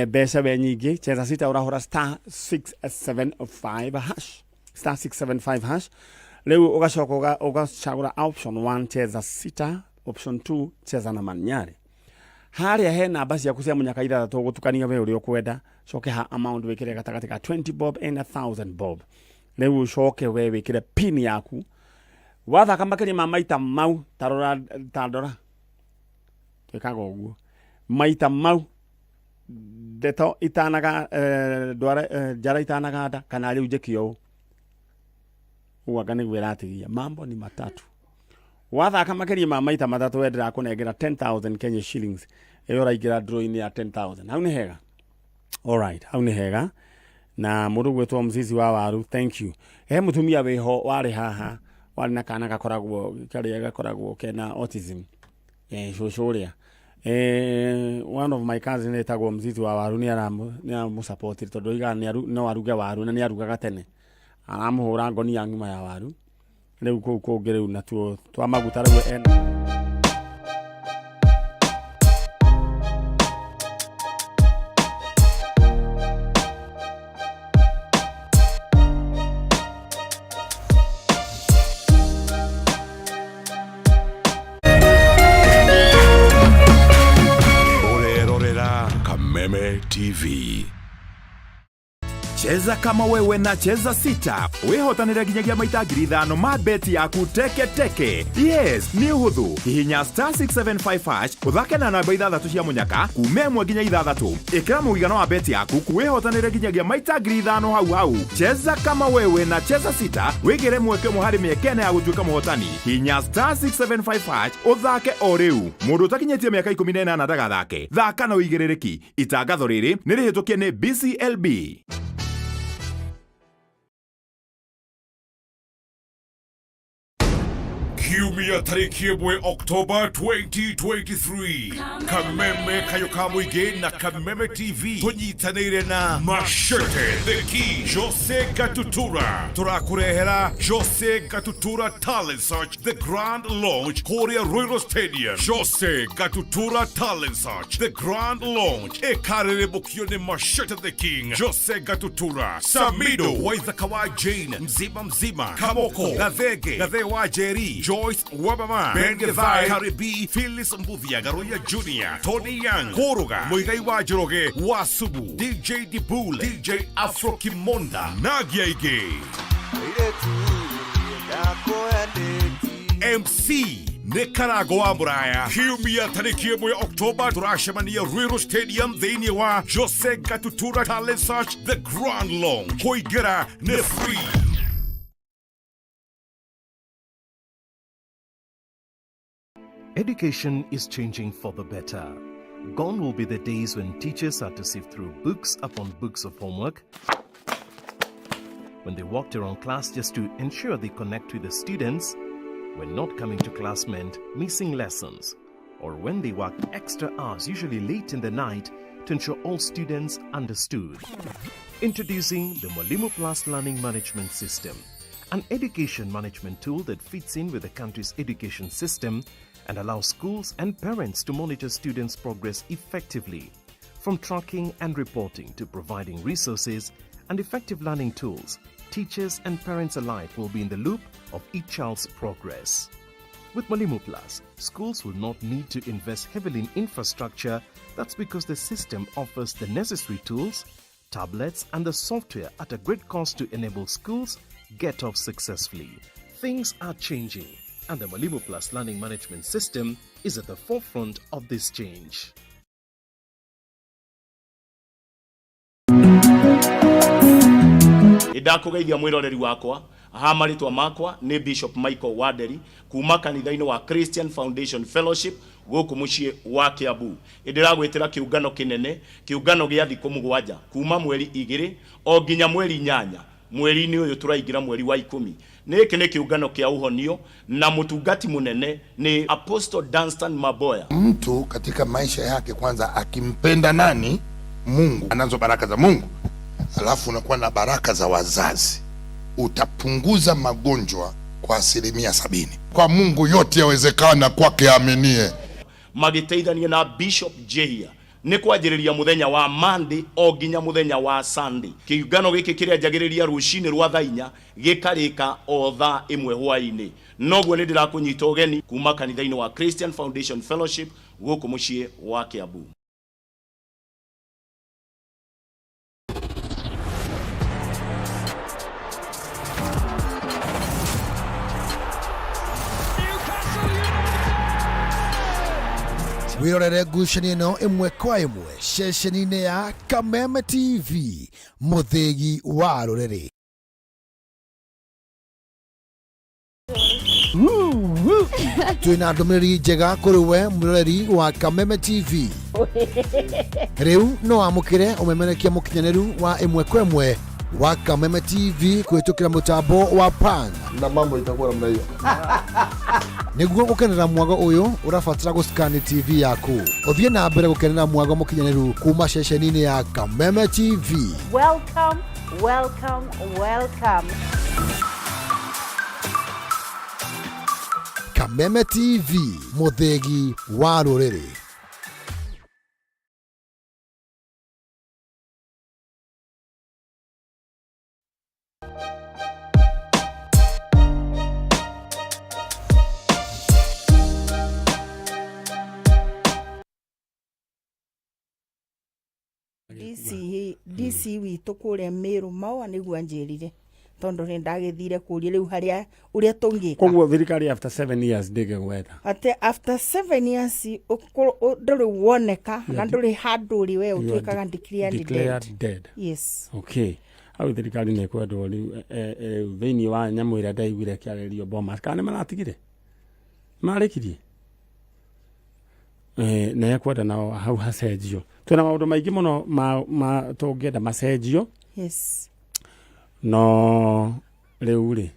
mbeca we nyingĩ. Cheza sita, ũrahũra star 675 hash, star 675 hash. Rĩu ũgacoka ũgacagũra option 1 cheza sita, option 2 cheza na manyari. Harĩa he namba ciaku cia mũnyaka ithathatũ ũgũtukania we ũrĩa ũkwenda. Coke ha amount wĩkĩre gatagatĩ ka 20 bob and 1000 bob. Rĩu ũcoke we wĩkĩre pin yaku. Wathaka makĩria ma maita mau, tarora ta ndora, twĩkaga ũguo maita mau, ndeto itanaga ndwara njara itanaganda kana rĩu njĩke ũũ ũguo, anga nĩguo ĩratigia. Mambo ni matatu. Wathaka makĩria ma maita matatũ, we ndĩrakũnengera 10,000 Kenya shillings. Ĩyo ũraingĩra draw-inĩ ya 10,000. Hau nĩ hega. Alright, hau nĩ hega. Na mũndũ gwĩtwo Mzizi wa waru, thank you. He mũtumia wĩho warĩ haha warĩ na kana gakoragwo karĩa gakoragwo kena autism, cũcũ ũrĩa, one of my cousin etagwo Mzizi wa waru, nĩ aramũsupportire tondũ oigaga no aruge waru na nĩ arugaga tene. Aramũhũra ngonia ng'ima ya waru rĩu kũu kũngĩ rĩu natuo twa maguta rĩu ena. Ũrerorera Kameme TV. Cheza kama wewe na Cheza Sita wĩhotanĩre nginyagia maita 5,000 ma beti yaku teke teke. Yes, nĩ ũhũthũ. Hihinya star 675 hash, ũthake na namba ithathatũ cia mũnyaka kuma ĩmwe nginya ithathatũ. Ĩkĩra mũigana wa beti yaku wĩhotanĩre nginyagia maita 5,000 hau hau. Cheza kama wewe na Cheza Sita wĩgĩre mweke ũmwe harĩ mĩeke ĩna ya gũtuĩka mũhotani. Hihinya star 675 hash ũthake o rĩu. Mũndũ ũtakinyĩtie mĩaka 18 ndagathake. Thaka na ũigĩrĩrĩki. Itangatho rĩrĩ nĩ rĩhĩtũkie nĩ BCLB. Kiumia tarĩki 1 Oktoba 2023, Kameme Kayo ka Mũingĩ na Kameme TV tũnyitanĩire na Machete The Key Jose Gatutura tũrakũrehera Jose Gatutura Talent Search The Grand Launch kũrĩa Ruiru Stadium. Jose Gatutura Talent Search The Grand Launch ĩkarĩrĩmbũkio nĩ Machete The King Jose Gatutura, Samido Waithaka wa Jane Mzima Mzima, Kamoko Gathege, Gathe wa Jerry, Joyce Wabama, Ben Githai, Karibi, Phyllis Mbuthia, Garoya Junior, Tony Young, Kũrũga Mũigai wa Njoroge wa Subu, DJ Dibule, DJ Afro Kimonda na aingĩ. MC nĩ Karango wa Mũraya. Kiumia tarĩki 1 Oktoba tũracemania Ruiru Stadium thĩinĩ wa Jose Gatutura Talent Search The Grand Launch. Kũingĩra nĩ free. Education is changing for the better. Gone will be the days when teachers had to sift through books upon books of homework, when they walked around class just to ensure they connect with the students, when not coming to class meant missing lessons, or when they worked extra hours, usually late in the night, to ensure all students understood. Introducing the Mwalimu Plus Learning Management System, an education management tool that fits in with the country's education system and allows schools and parents to monitor students' progress effectively. From tracking and reporting to providing resources and effective learning tools, teachers and parents alike will be in the loop of each child's progress. With Mwalimu Plus, schools will not need to invest heavily in infrastructure. That's because the system offers the necessary tools, tablets, and the software at a great cost to enable schools get off successfully. Things are changing. And the Mwalimu Plus Learning Management System is at the forefront of this change. Nĩndakũgeithia mwĩroreri wakwa ha marĩtwa makwa nĩ Bishop Michael Wanderi kuma kanitha-inĩ wa Christian Foundation Fellowship gũkũ mũciĩ wa Kiambu. Nĩndĩragwĩtĩra kĩũngano kĩnene, kĩũngano gĩa thikũ 7 kuma mweri 2 o nginya mweri 8 mweri-inĩ ũyũ tũraingĩra mweri wa 10. Nĩkĩ nĩ kĩũngano kĩa ũhonio na mũtungati mũnene nĩ Apostle Dunstan Maboya. Mtu katika maisha yake kwanza akimpenda nani? Mungu, anazo baraka za Mungu, alafu unakuwa na baraka za wazazi, utapunguza magonjwa kwa 70%. Kwa Mungu yote yawezekana kwake aaminie. Magĩteithania na Bishop Jehia nĩ kwanjĩrĩria mũthenya wa Monday o nginya mũthenya wa Sunday. Kĩũngano gĩkĩ kĩrĩanjagĩrĩria rũcinĩ rwa thaa 4 gĩkarĩka o thaa 1 hwaĩ-inĩ. Noguo nĩ ndĩrakũnyita ũgeni kuma kanitha-inĩ wa Christian Foundation Fellowship gũkũ mũciĩ wa Kiambu. Wirorere ngucanio ĩno ĩmwe kwa ĩmwe ceceni-inĩ ya Kameme TV, mũthĩgi wa rũrĩrĩ. Twĩna ndũmĩrĩri njega kũrĩ we mwĩroreri wa Kameme TV. Rĩu no wamũkĩre ũmemerekia mũkinyanĩru wa ĩmwe kwa ĩmwe wa Kameme TV kũhĩtũkĩra mũtambo wa Pan na mambo itakuwa namna hiyo. Nĩguo gũkenera mwago ũyũ ũrabatara gũscan TV yaku ũthiĩ na mbere gũkenera mwago mũkinyanĩru kuma ceceni-inĩ ya Kameme TV. Welcome, welcome, welcome. Kameme TV, mũthĩgi wa rũrĩrĩ. DC witũ kũrĩa Meru Maũa nĩguo anjĩrire tondũ nĩ ndagĩthire kũria rĩu harĩa ũrĩa tũngĩka. Koguo thirikari after 7 years ndĩngĩgwetha. Atĩ after 7 years ndũrĩ woneka na ndũrĩ handũ ũrĩ we ũtuĩkaga declared declared dead. Yes. Okay. Hau thirikari nĩ ĩkwendwo rĩu thĩinĩ wa nyamũ ĩrĩa ndaiguire ĩkĩarĩrio Bomas kana nĩ maratigire? Marĩkirie? Na ekwenda nao hau hacenjio. Twĩna maũndũ maingĩ mũno ma tũngĩenda macenjio. Yes. No rĩu rĩ,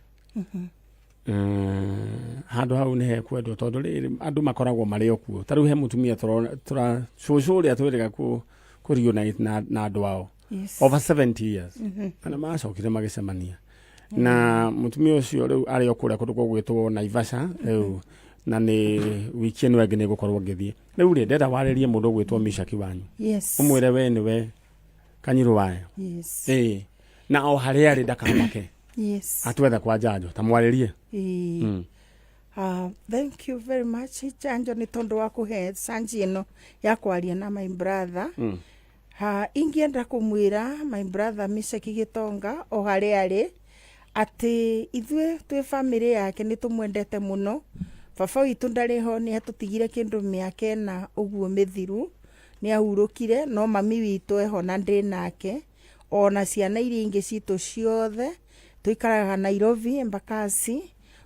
handũ hau nĩ hekwendwo tondũ rĩrĩ andũ makoragwo marĩ o kuo. Ta rĩu he mũtumia tũra cũcũ ũrĩa twĩrĩga kũ reunite na andũ ao. Yes. Over 70 years. Na nĩ macokire magĩcemania. Na mũtumia ũcio rĩu arĩ o kũrĩa kũndũ gũgwĩtwo Naivasha rĩu na nĩ wiki ĩno ĩngĩ nĩ ngũkorwo ngĩthiĩ. Rĩu rĩ ndĩrenda warĩrie mũndũ ũgwĩtwo Mishaki wanyu. Yes. Ũmwĩre we nĩwe Kanyirũ wayo. Yes. Na o harĩa arĩ ndakamake. Yes. Atwethe kwa njanjo ta mwarĩrie. Thank you very much Njanjo nĩ tondũ wa kũhe sanji ĩno ya kwaria na my brother. Ingĩenda kũmwĩra my brother Mishaki Gĩtonga o harĩa arĩ atĩ ithuĩ twĩ family yake nĩ tũmwendete mũno. Baba witũ ndarĩ ho, nĩ atũtigire kĩndũ mĩaka 4 ũguo mĩthiru, nĩ ahurũkire, no mami witũ eho na ndĩ nake ona ciana iria ingĩ citũ ciothe tũikaraga Nairobi Embakasi.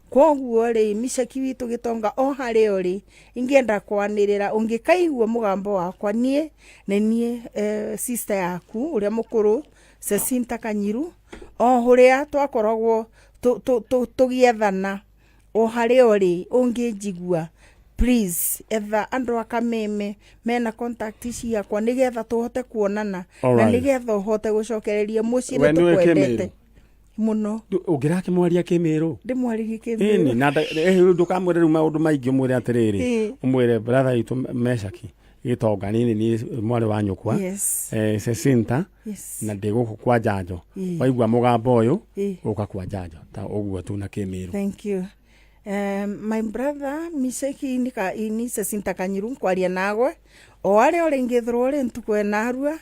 Kwoguo rĩ Mishaki witũ Gĩtonga o harĩa ũrĩ ingĩenda kwanĩrĩra ũngĩkaigua mũgambo wakwa niĩ nĩ niĩ sister yaku ũrĩa mũkũrũ Cecinta Kanyiru o ũrĩa twakoragwo tũgĩethana o harĩa ũrĩ ũngĩnjigua please etha andũ a Kameme mena contact ciakwa nĩgetha tũhote kuonana na nĩgetha ũhote gũcokereria mũciĩ We nĩ nĩũĩ tũkwendete Kĩmĩrũ? mũno. Ũngĩrakĩmwaria Kĩmĩrũ? Ndĩmwarĩrie Kĩmĩrũ. Ĩni, na ndũkamwĩre rĩu maũndũ maingĩ ũmwĩre atĩrĩrĩ, ũmwĩre brother itũ Meshaki Gĩtonga nini ni mwarĩ wa nyũkwa. Yes. Cecinta. Yes. Na ndĩ gũkũ kwa njanjo. Waigua mũgambo ũyũ ũka kwa njanjo ta ũguo tu na Kĩmĩrũ. Thank you. My brother Mishaki ni Cecinta Kanyiru nkwaria nawe o arĩa ũrĩ ngĩthirwo ũrĩ ntukũ enarua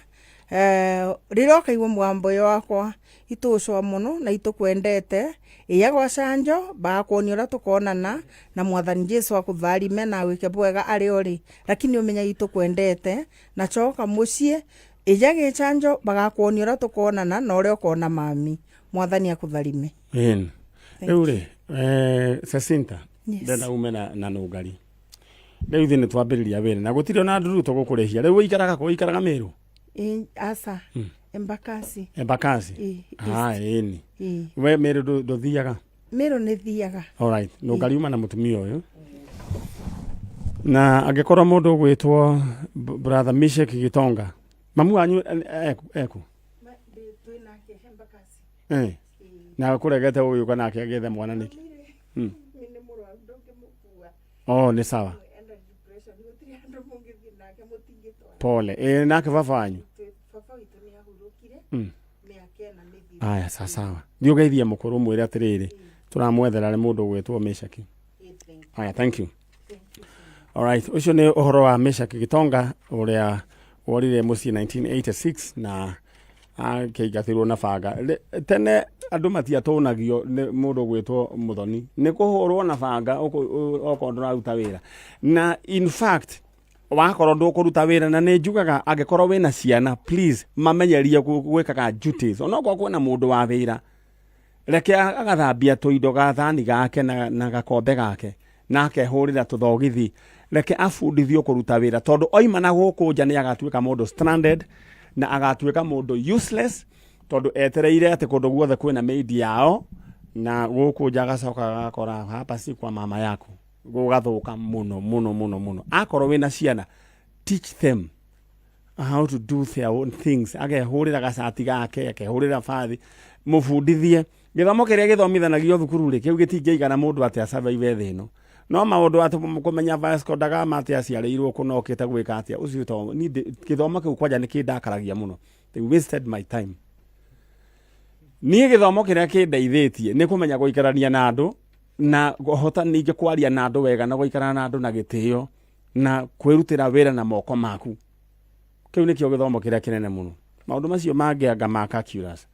Eh, rĩrĩa ũkaigua mũgambo ũyũ wakwa itũcwa mũno na itũkwendete iya gwa canjo bagakuonia ũrĩa tũkonana na mwathani Jesu akũtharime na agwĩke bwega arĩ ũrĩ lakini ũmenya itũkwendete na coka mũciĩ ija gĩchanjo bagakuonia ũrĩa tũkonana na ũrĩa ũkona mami mwathani akũtharime. Ĩni. Rĩu rĩ, eh, Jacinta, Yes. ndenda ume na, na nũngari. Rĩu ithuĩ nĩ twambĩrĩria wĩra na gũtirĩ ona ndururu tũgũkũrĩhia. Rĩu ũikaraga kũ? Ũikaraga Mĩrũ? Aca, Embakasi. Embakasi? Ĩ, Ah, ĩni. Ĩ. We Mĩrũ ndũthiaga? Mĩrũ nĩ thiaga. Alright, nũngari uma na mũtumia ũyũ. Na angĩkorwo mũndũ ũgwĩtwo brother Mishek Gitonga, mamu wanyu eku? Eh. Na kũregete ũgĩũka nake agĩethe mwana nĩkĩ? Oh, nĩ sawa. Pole. Eh, nake baba wanyu? Aya, sawa sawa. Thiĩ ũgeithie mũkũrũ ũmwĩre atĩrĩrĩ, tũramwethera nĩ mũndũ ũgwĩtwo Meshaki. Aya, thank you. Alright, ũcio nĩ ũhoro wa Meshaki Gitonga ũrĩa worire mũciĩ 1986 na akĩingatĩrwo na banga. Tene andũ matiatũnagio nĩ mũndũ ũgwĩtwo mũthoni, nĩ kũhũrwo na banga okorwo ndũraruta wĩra. Na in fact wakorwo ndũkũruta wĩra na nĩ njugaga angĩkorwo wĩna ciana please mamenyerie gwĩkaga duties onokorwo kwĩna mũndũ wa wĩra reke agathambia tũindo gathani gake na, na gakombe gake na akehũrĩra tũthogithi reke abundithio kũruta wĩra tondũ oima na gũkũ nja nĩ agatuĩka mũndũ stranded na agatuĩka mũndũ useless tondũ etereire atĩ kũndũ guothe kwĩna maid yao na gũkũ nja agacoka agakora hapa si kwa mama yako gũgathũka mũno mũno mũno mũno akorwo wĩna ciana teach them how to do their own things akehũrĩra gacati gake akehũrĩra bathi mũbundithie gĩthomo kĩrĩa gĩthomithanagio thukuru rĩ kĩu gĩtingĩigana mũndũ atĩ asurvive thĩ ĩno no maũndũ atĩ kũmenya Vasco da Gama atĩ aciarĩirwo kũ na okĩte gwĩka atĩa ũcio to niĩ gĩthomo kĩu kwanja nĩ kĩndakaragia mũno they wasted my time niĩ gĩthomo kĩrĩa kĩndeithĩtie nĩ kũmenya gũikarania na andũ na kũhota ningĩ kwaria na andũ wega na gũikara na andũ na gĩtĩo na kwĩrutĩra wĩra na moko maku kĩu nĩkĩo gĩthomo kĩrĩa kĩnene mũno maũndũ macio mangĩ anga ma calculus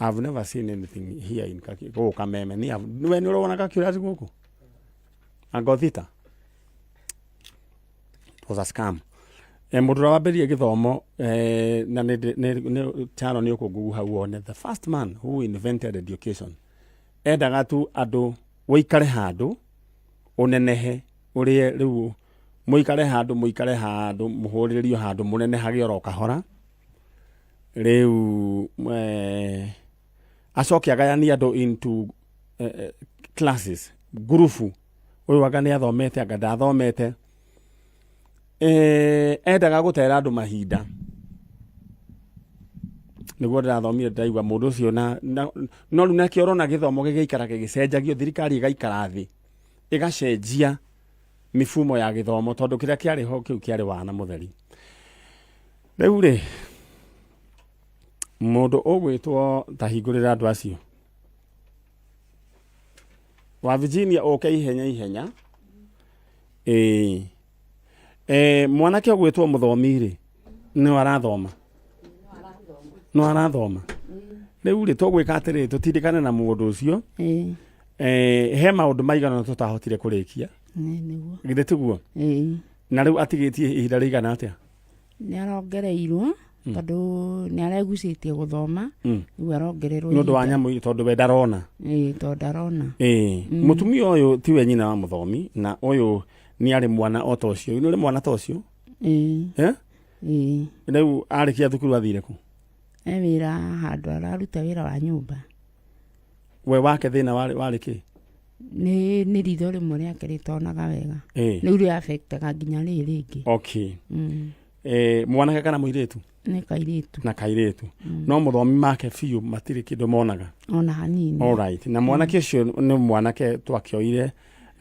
I've never seen anything here in calculus gũkũ kameme ni we nĩ ũrona calculus gũkũ angothita it was a scam eh, mũndũ ũrĩa wambĩrĩrie gĩthomo eh, na nĩ nĩ Charo nĩ ũkũngugu hau wone the first man who invented education endaga tu andũ ũikare handũ ũnenehe ũrĩe rĩu mũikare handũ mũikare handũ mũhũrĩrĩrio handũ mũnenehage oro kahora rĩu eh, acoke agayanie andũ into eh, eh, classes ngurubu ũyũ anga nĩ athomete anga ndathomete eh, endaga gũtera andũ mahinda nĩguo ndĩrathomire ndĩraigua mũndũ ũcio na, na no rĩu nakĩo ũrona gĩthomo gĩgĩikara gĩgĩcenjagio thirikari ĩgaikara thĩ ĩgacenjia mifumo ya gĩthomo tondũ kĩrĩa kĩarĩ ho kĩu kĩarĩ wana mũtheri rĩu rĩ mũndũ ũgwĩtwo tahingũrĩra andũ acio wa Virginia ũke ihenya ihenya ĩĩ e, mwanake ũgwĩtwo mũthomi rĩ no arathoma no arathoma rĩu rĩ tũgwĩka atĩrĩ tũtindĩkane na mũndũ ũcio Ĩĩ, e, he maũndũ maigana tũtahotire kũrĩkia nĩ nĩguo. Githĩ tiguo? Ĩĩ. Na rĩu atigĩtie ihinda rĩigana atĩa? Nĩ arongereirwo tondũ nĩ aregucĩtie gũthoma rĩu arongererwo Nĩ ũndũ wa ihinda. nyamũ tondũ we ndarona. Ĩĩ, tondũ ndarona. Ĩĩ. Mũtumia ũyũ tiwe nyina wa mũthomi na ũyũ nĩ arĩ mwana o ta ũcio. Nĩ ũrĩ mwana ta ũcio? Ĩĩ. Eh? Ĩĩ. Rĩu arĩkia thukuru athire kũ? E wĩra handũ araruta wĩra wa nyũmba. We wake thĩna warĩ warĩ kĩ? Nĩ nĩ ritho rĩmwe rĩake rĩtonaga wega. Ĩĩ. Rĩu rĩ affectaga nginya rĩrĩ rĩngĩ. Okay. Eh, mwanake kana mũirĩtu? Nĩ kairĩtu. Na kairĩtu. No mũthomi make biũ matirĩ kĩndũ monaga. Ona hanini. Alright. Na mwanake ũcio nĩ mwanake twakĩoire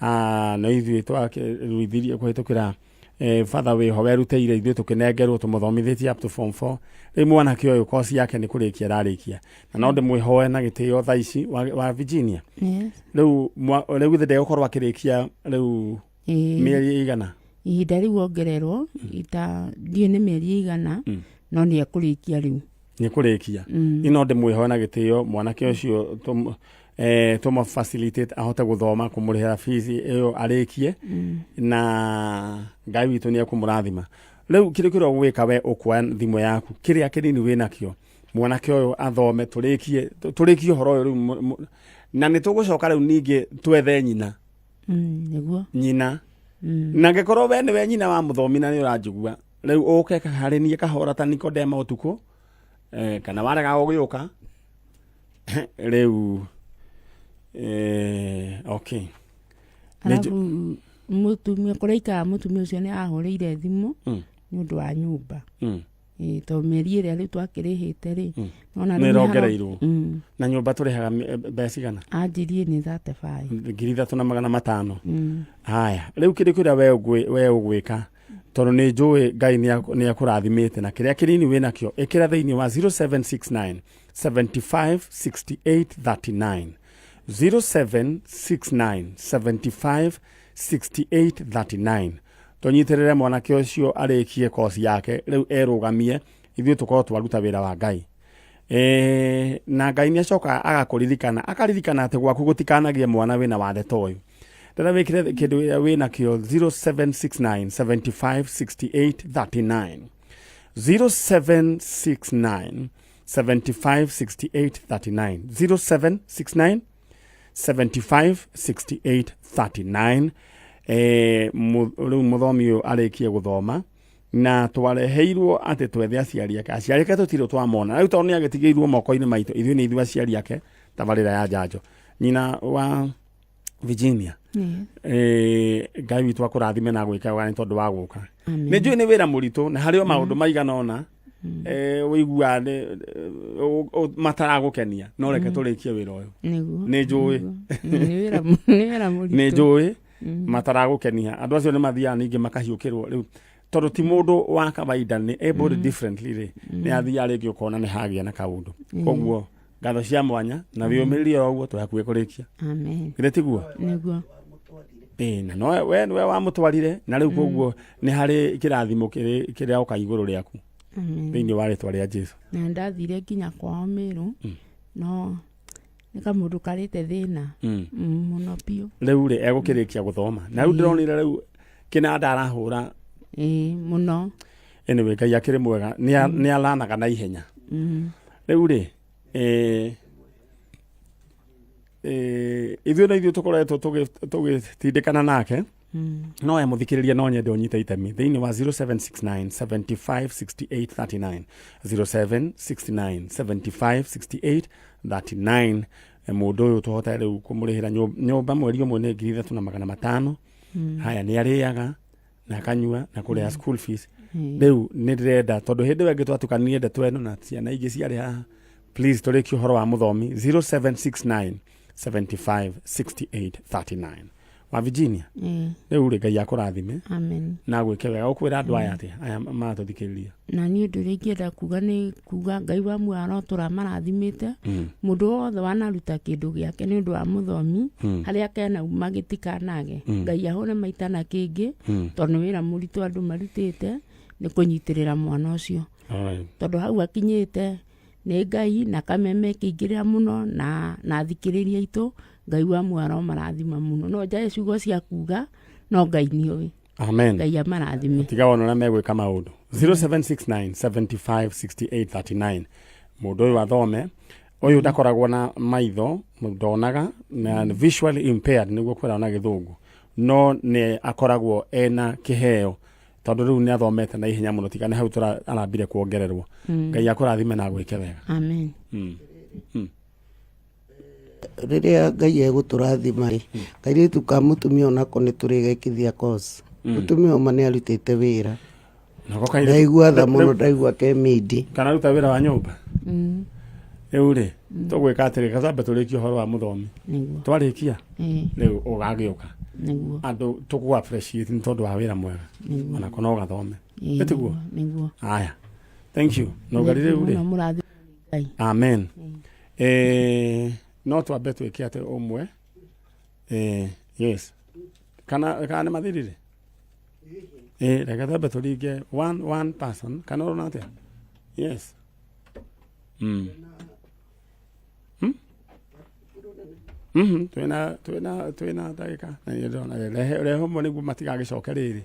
ah, no ithuĩ twakĩruithirie kũhĩtũkĩra eh, batha wĩho werutĩire ithuĩ tũkĩnengerwo tũmũthomithĩtie up to form 4 rĩu mwanake ũyũ kosi yake nĩ kũrĩkia ararĩkia na no ndĩmwĩhoe na gĩtĩo thaa ici wa, wa Virginia Yes. rĩu rĩu ithe ndegũkorwo akĩrĩkia rĩu Ĩĩ. mĩeri ĩigana Ihinda rĩu ongererwo ita ndiũĩ nĩ mĩeri ĩigana. No nĩ ekũrĩkia rĩu. Nĩ kũrĩkia. Ino ndĩmwĩhoe na gĩtĩo mwanake ũcio tũmũ facilitate ahote gũthoma, kũmũrĩhĩra fees ĩyo arĩkie. Na Ngai witũ nĩ ekũmũrathima. Rĩu kĩrĩa kĩrĩa ũgwĩka we, ũkuoya thimũ yaku, kĩrĩa kĩnini wĩ nakĩo, mwanake ũyũ athome, tũrĩkie tũrĩkie ũhoro ũyũ rĩu na nĩ tũgũcoka rĩu ningĩ twethe nyina. Nĩguo. Nyina. Na angĩkorwo we nĩwe nyina wa mũthomi na nĩ ũranjigua rĩu, ũke harĩ niĩ kahora ta Nikodema ũtukũ, kana warega gũgĩũka rĩu, okay. Arabu mũtumia kũrĩa aikaraga, mũtumia ũcio nĩ ahũrĩire thimũ nĩ ũndũ wa nyũmba. Ĩĩ, tondũ mĩeri ĩrĩa rĩu twakĩrĩhĩte rĩ, nona nĩ rĩu nĩ ĩrongereirwo. Na nyũmba tũrĩhaga mbeca cigana? Anjirie nĩ 35. 3500. Haya, rĩu kĩndũ kĩrĩa we ũgwĩka, tondũ nĩ njũĩ Ngai nĩ akũrathimĩte na kĩrĩa kĩnini wĩ nakĩo, ĩkĩra thĩinĩ wa 0769 75 68 39, 0769 75 68 39. Tũnyitĩrĩre mwanake ũcio arĩkie kosi yake, rĩu erũgamie, ithuĩ tũkorwo twaruta wĩra wa Ngai. Na Ngai nĩ acokaga agakũririkana, akaririkana atĩ gwaku gũtikanagie mwana wĩna wathe ta ũyũ. Ndĩra wĩkĩre kĩndũ ĩrĩa wĩ nakĩo 0769 75 68 39, 0769 75 68 39, 0769 75 68 39. Rĩu mũthomi ũyũ arĩkie gũthoma, na twareheirwo atĩ twethe aciari ake. Aciari ake tũtirĩ twamona rĩu, tondũ nĩ agĩtigĩirwo moko-inĩ maitũ. Ithuĩ nĩ ithuĩ aciari ake. Tabarĩra ya njanjo, nyina wa Virginia. Ngai witũ akũrathime na gwĩka wega nĩ tondũ wa gũka. Amen. Nĩ njũĩ nĩ wĩra mũritũ na harĩ o maũndũ maigana ũna ũiguaga mataragũkenia, no reke tũrĩkie wĩra ũyũ. Nĩguo. Nĩ njũĩ. Nĩguo. Nĩ wĩra mũritũ. Nĩ njũĩ mataragũkenia. Andũ acio nĩ mathiaga ningĩ makahiũkĩrwo rĩu, tondũ ti mũndũ wa kawaida, nĩ able differently rĩ, nĩ athiaga rĩngĩ ũkona nĩ hagĩa na kaũndũ. Koguo ngatho cia mwanya na wĩũmĩrĩrie o ũguo, twĩ hakuhĩ kũrĩkia. Amen. Githĩ tiguo? Nĩguo. Ĩĩ, na no we nĩwe wamũtwarire, na rĩu koguo nĩ harĩ kĩrathimo kĩrĩa oka igũrũ rĩaku. Amen. Thĩinĩ wa rĩtwa rĩa Jesu. Na ndathire nginya kwao Mĩrũ, no nĩ kamũndũ karĩte thĩna mũno biũ. Rĩu rĩ, egũkĩrĩkia gũthoma na rĩu ndĩronire rĩu kĩnanda arahũra. Ĩĩ, mũno. Anyway, Ngai akĩrĩ mwega, nĩ alanaga na ihenya. Rĩu rĩ, ithuĩ na ithuĩ tũkoretwo tũgĩtindĩkana nake. No ya mũthikĩrĩria, no nyende ũnyite itemi thĩinĩ wa 0769 75 68 39, 0769 75 68 39. Mũndũ ũyũ tũhote rĩu kũmũrĩhĩra nyũmba mweri ũmwe nĩ 3500. Haya, nĩ arĩaga na akanyua na kũrĩha school fees. Rĩu nĩ ndĩrenda, tondũ hĩndĩ ĩyo ĩngĩ twatukanire ndeto ĩno na ciana ingĩ ciarĩ haha, please tũrĩkie ũhoro wa mũthomi. 0769 75 68 39 wa Virginia. Rĩu rĩ, Ngai akũrathime. Amen. Na gwĩke wega. Ũkwĩra andũ aya atĩa, aya maratũthikĩrĩria? Na niĩ ũndũ ũrĩa ingĩenda kuga nĩ kuga Ngai wa muoyo arotũra marathimĩte mũndũ wothe wanaruta kĩndũ gĩake nĩ ũndũ wa mũthomi. Harĩa kenauma gĩtikanage. Ngai ahũre maita na kĩngĩ, tondũ nĩ wĩra mũritũ andũ marutĩte nĩ kũnyitĩrĩra mwana ũcio. Tondũ hau akinyĩte nĩ Ngai na Kameme ĩkĩingĩrĩra mũno na athikĩrĩria aitũ. Ngai wa muoyo aromarathima mũno. No njage ciugo cia kuga, no Ngai nĩ ũĩ. Amen. Ngai amarathime. Tiga wona ũrĩa megwĩka maũndũ. 0769 75 68 39. Mũndũ ũyũ athome, ũyũ ndakoragwo na maitho, ndonaga na visually impaired nĩguo kwĩrwo na Gĩthũngũ, no nĩ akoragwo ena kĩheo, tondũ rĩu nĩ athomete na ihenya mũno. Tiga nĩ hau arambire kuongererwo. Ngai akũrathime na agwĩke wega. Amen. Rĩrĩa Ngai egũtũrathima rĩ, kairĩtu ka mũtumia onako nĩ tũrĩgekithia course. Mũtumia ũma nĩ arutĩte wĩra. Nako kairĩtu- Ndaigua tha mũno. Rĩu- Ndaigua ke mindi. Kana ruta wĩra wa nyũmba. Rĩu rĩ, tũgwĩka atĩrĩ, gatambe tũrĩkie ũhoro wa mũthomi. Nĩguo. Twarĩkia, rĩu ũgagĩũka. Nĩguo. Andũ tũkũ appreciate nĩ tondũ wa wĩra mwega. Onako no gathome. Ĩtiguo? Nĩguo. Aya, thank you. Na ũgari rĩu rĩ. Mũno mũrathime Ngai. Amen. No twambe twĩke atĩ ũmwe, yes, kana nĩ mathirire. Reke twambe tũringe one one person, kana ũrona atĩa? Yes. Twina ndagĩka na nĩ ndĩrona rehe rehe ũmwe nĩguo matigagĩcoke rĩrĩ.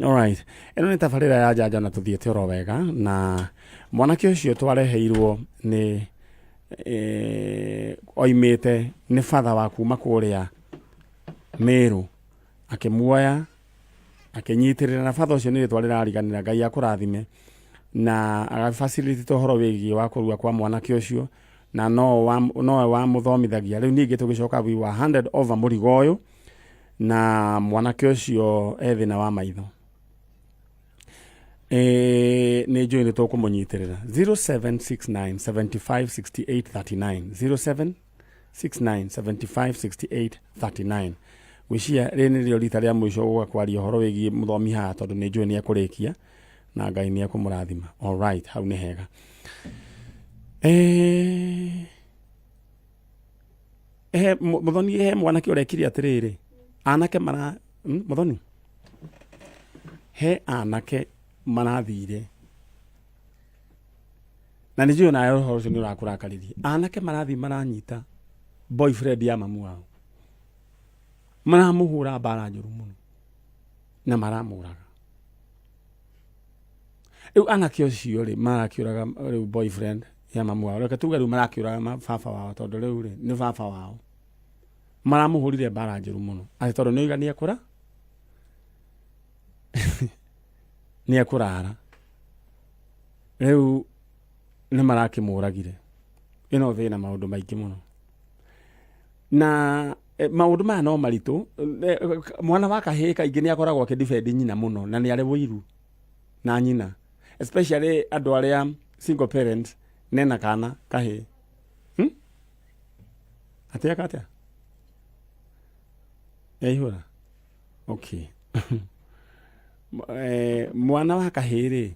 Alright. Ĩno nĩ tabarĩra ya njanjo na tũthiĩte oro wega na mwanake ũcio twareheirwo nĩ oimĩte nĩ batha wa kuma kũrĩa Meru akĩmuoya akĩnyitĩrĩra na batha ũcio nĩ rĩtwa rĩrariganĩra Ngai akũrathime na agafacilitate ũhoro wĩgiĩ wa kũrua kwa mwanake ũcio na no nowe wamũthomithagia. Rĩu ningĩ tũgĩcoka we were handed over mũrigo ũyũ na mwanake ũcio e thĩna wa maitho. Nĩ njũĩ nĩ tũkũmũnyitĩrĩra. 0769 75 68 39, 0769 75 68 39. Gwĩciria rĩrĩ nĩrĩo rita rĩa mũico gũka kwaria ũhoro wĩgiĩ mũthomi haha tondũ nĩ njũĩ nĩ ekũrĩkia na Ngai nĩ ekũmũrathima. All right, hau nĩ hega. Mũthoni, he mwanake ũrekire atĩrĩrĩ, anake mara mũthoni, he anake marathire na nĩ njũĩ nawe ũhoro ũcio nĩ ũrakũrakaririe. Anake marathiĩ maranyita boyfriend ya mamu wao, maramũhũra mbara njũru mũno na maramũraga. Rĩu anake ũcio rĩ marakĩũraga rĩu boyfriend ya mamu wao, reke tuge rĩu marakĩũraga baba wao, tondũ rĩu rĩ nĩ baba wao, maramũhũrire mbara njũru mũno atĩ tondũ nĩ oiga nĩ ekũra nĩ ekũrara, rĩu nĩ marakĩmũragire. Ĩno thĩna maũndũ maingĩ mũno na maũndũ maya no maritũ. Mwana wa kahĩĩ kaingĩ nĩ akoragwo akĩdefend nyina mũno na nĩ arĩ ũiru na nyina, especially andũ arĩa single parents nena kana kahĩĩ. Atĩa katia yaihũra? Okay. Mwana wa kahĩĩ rĩ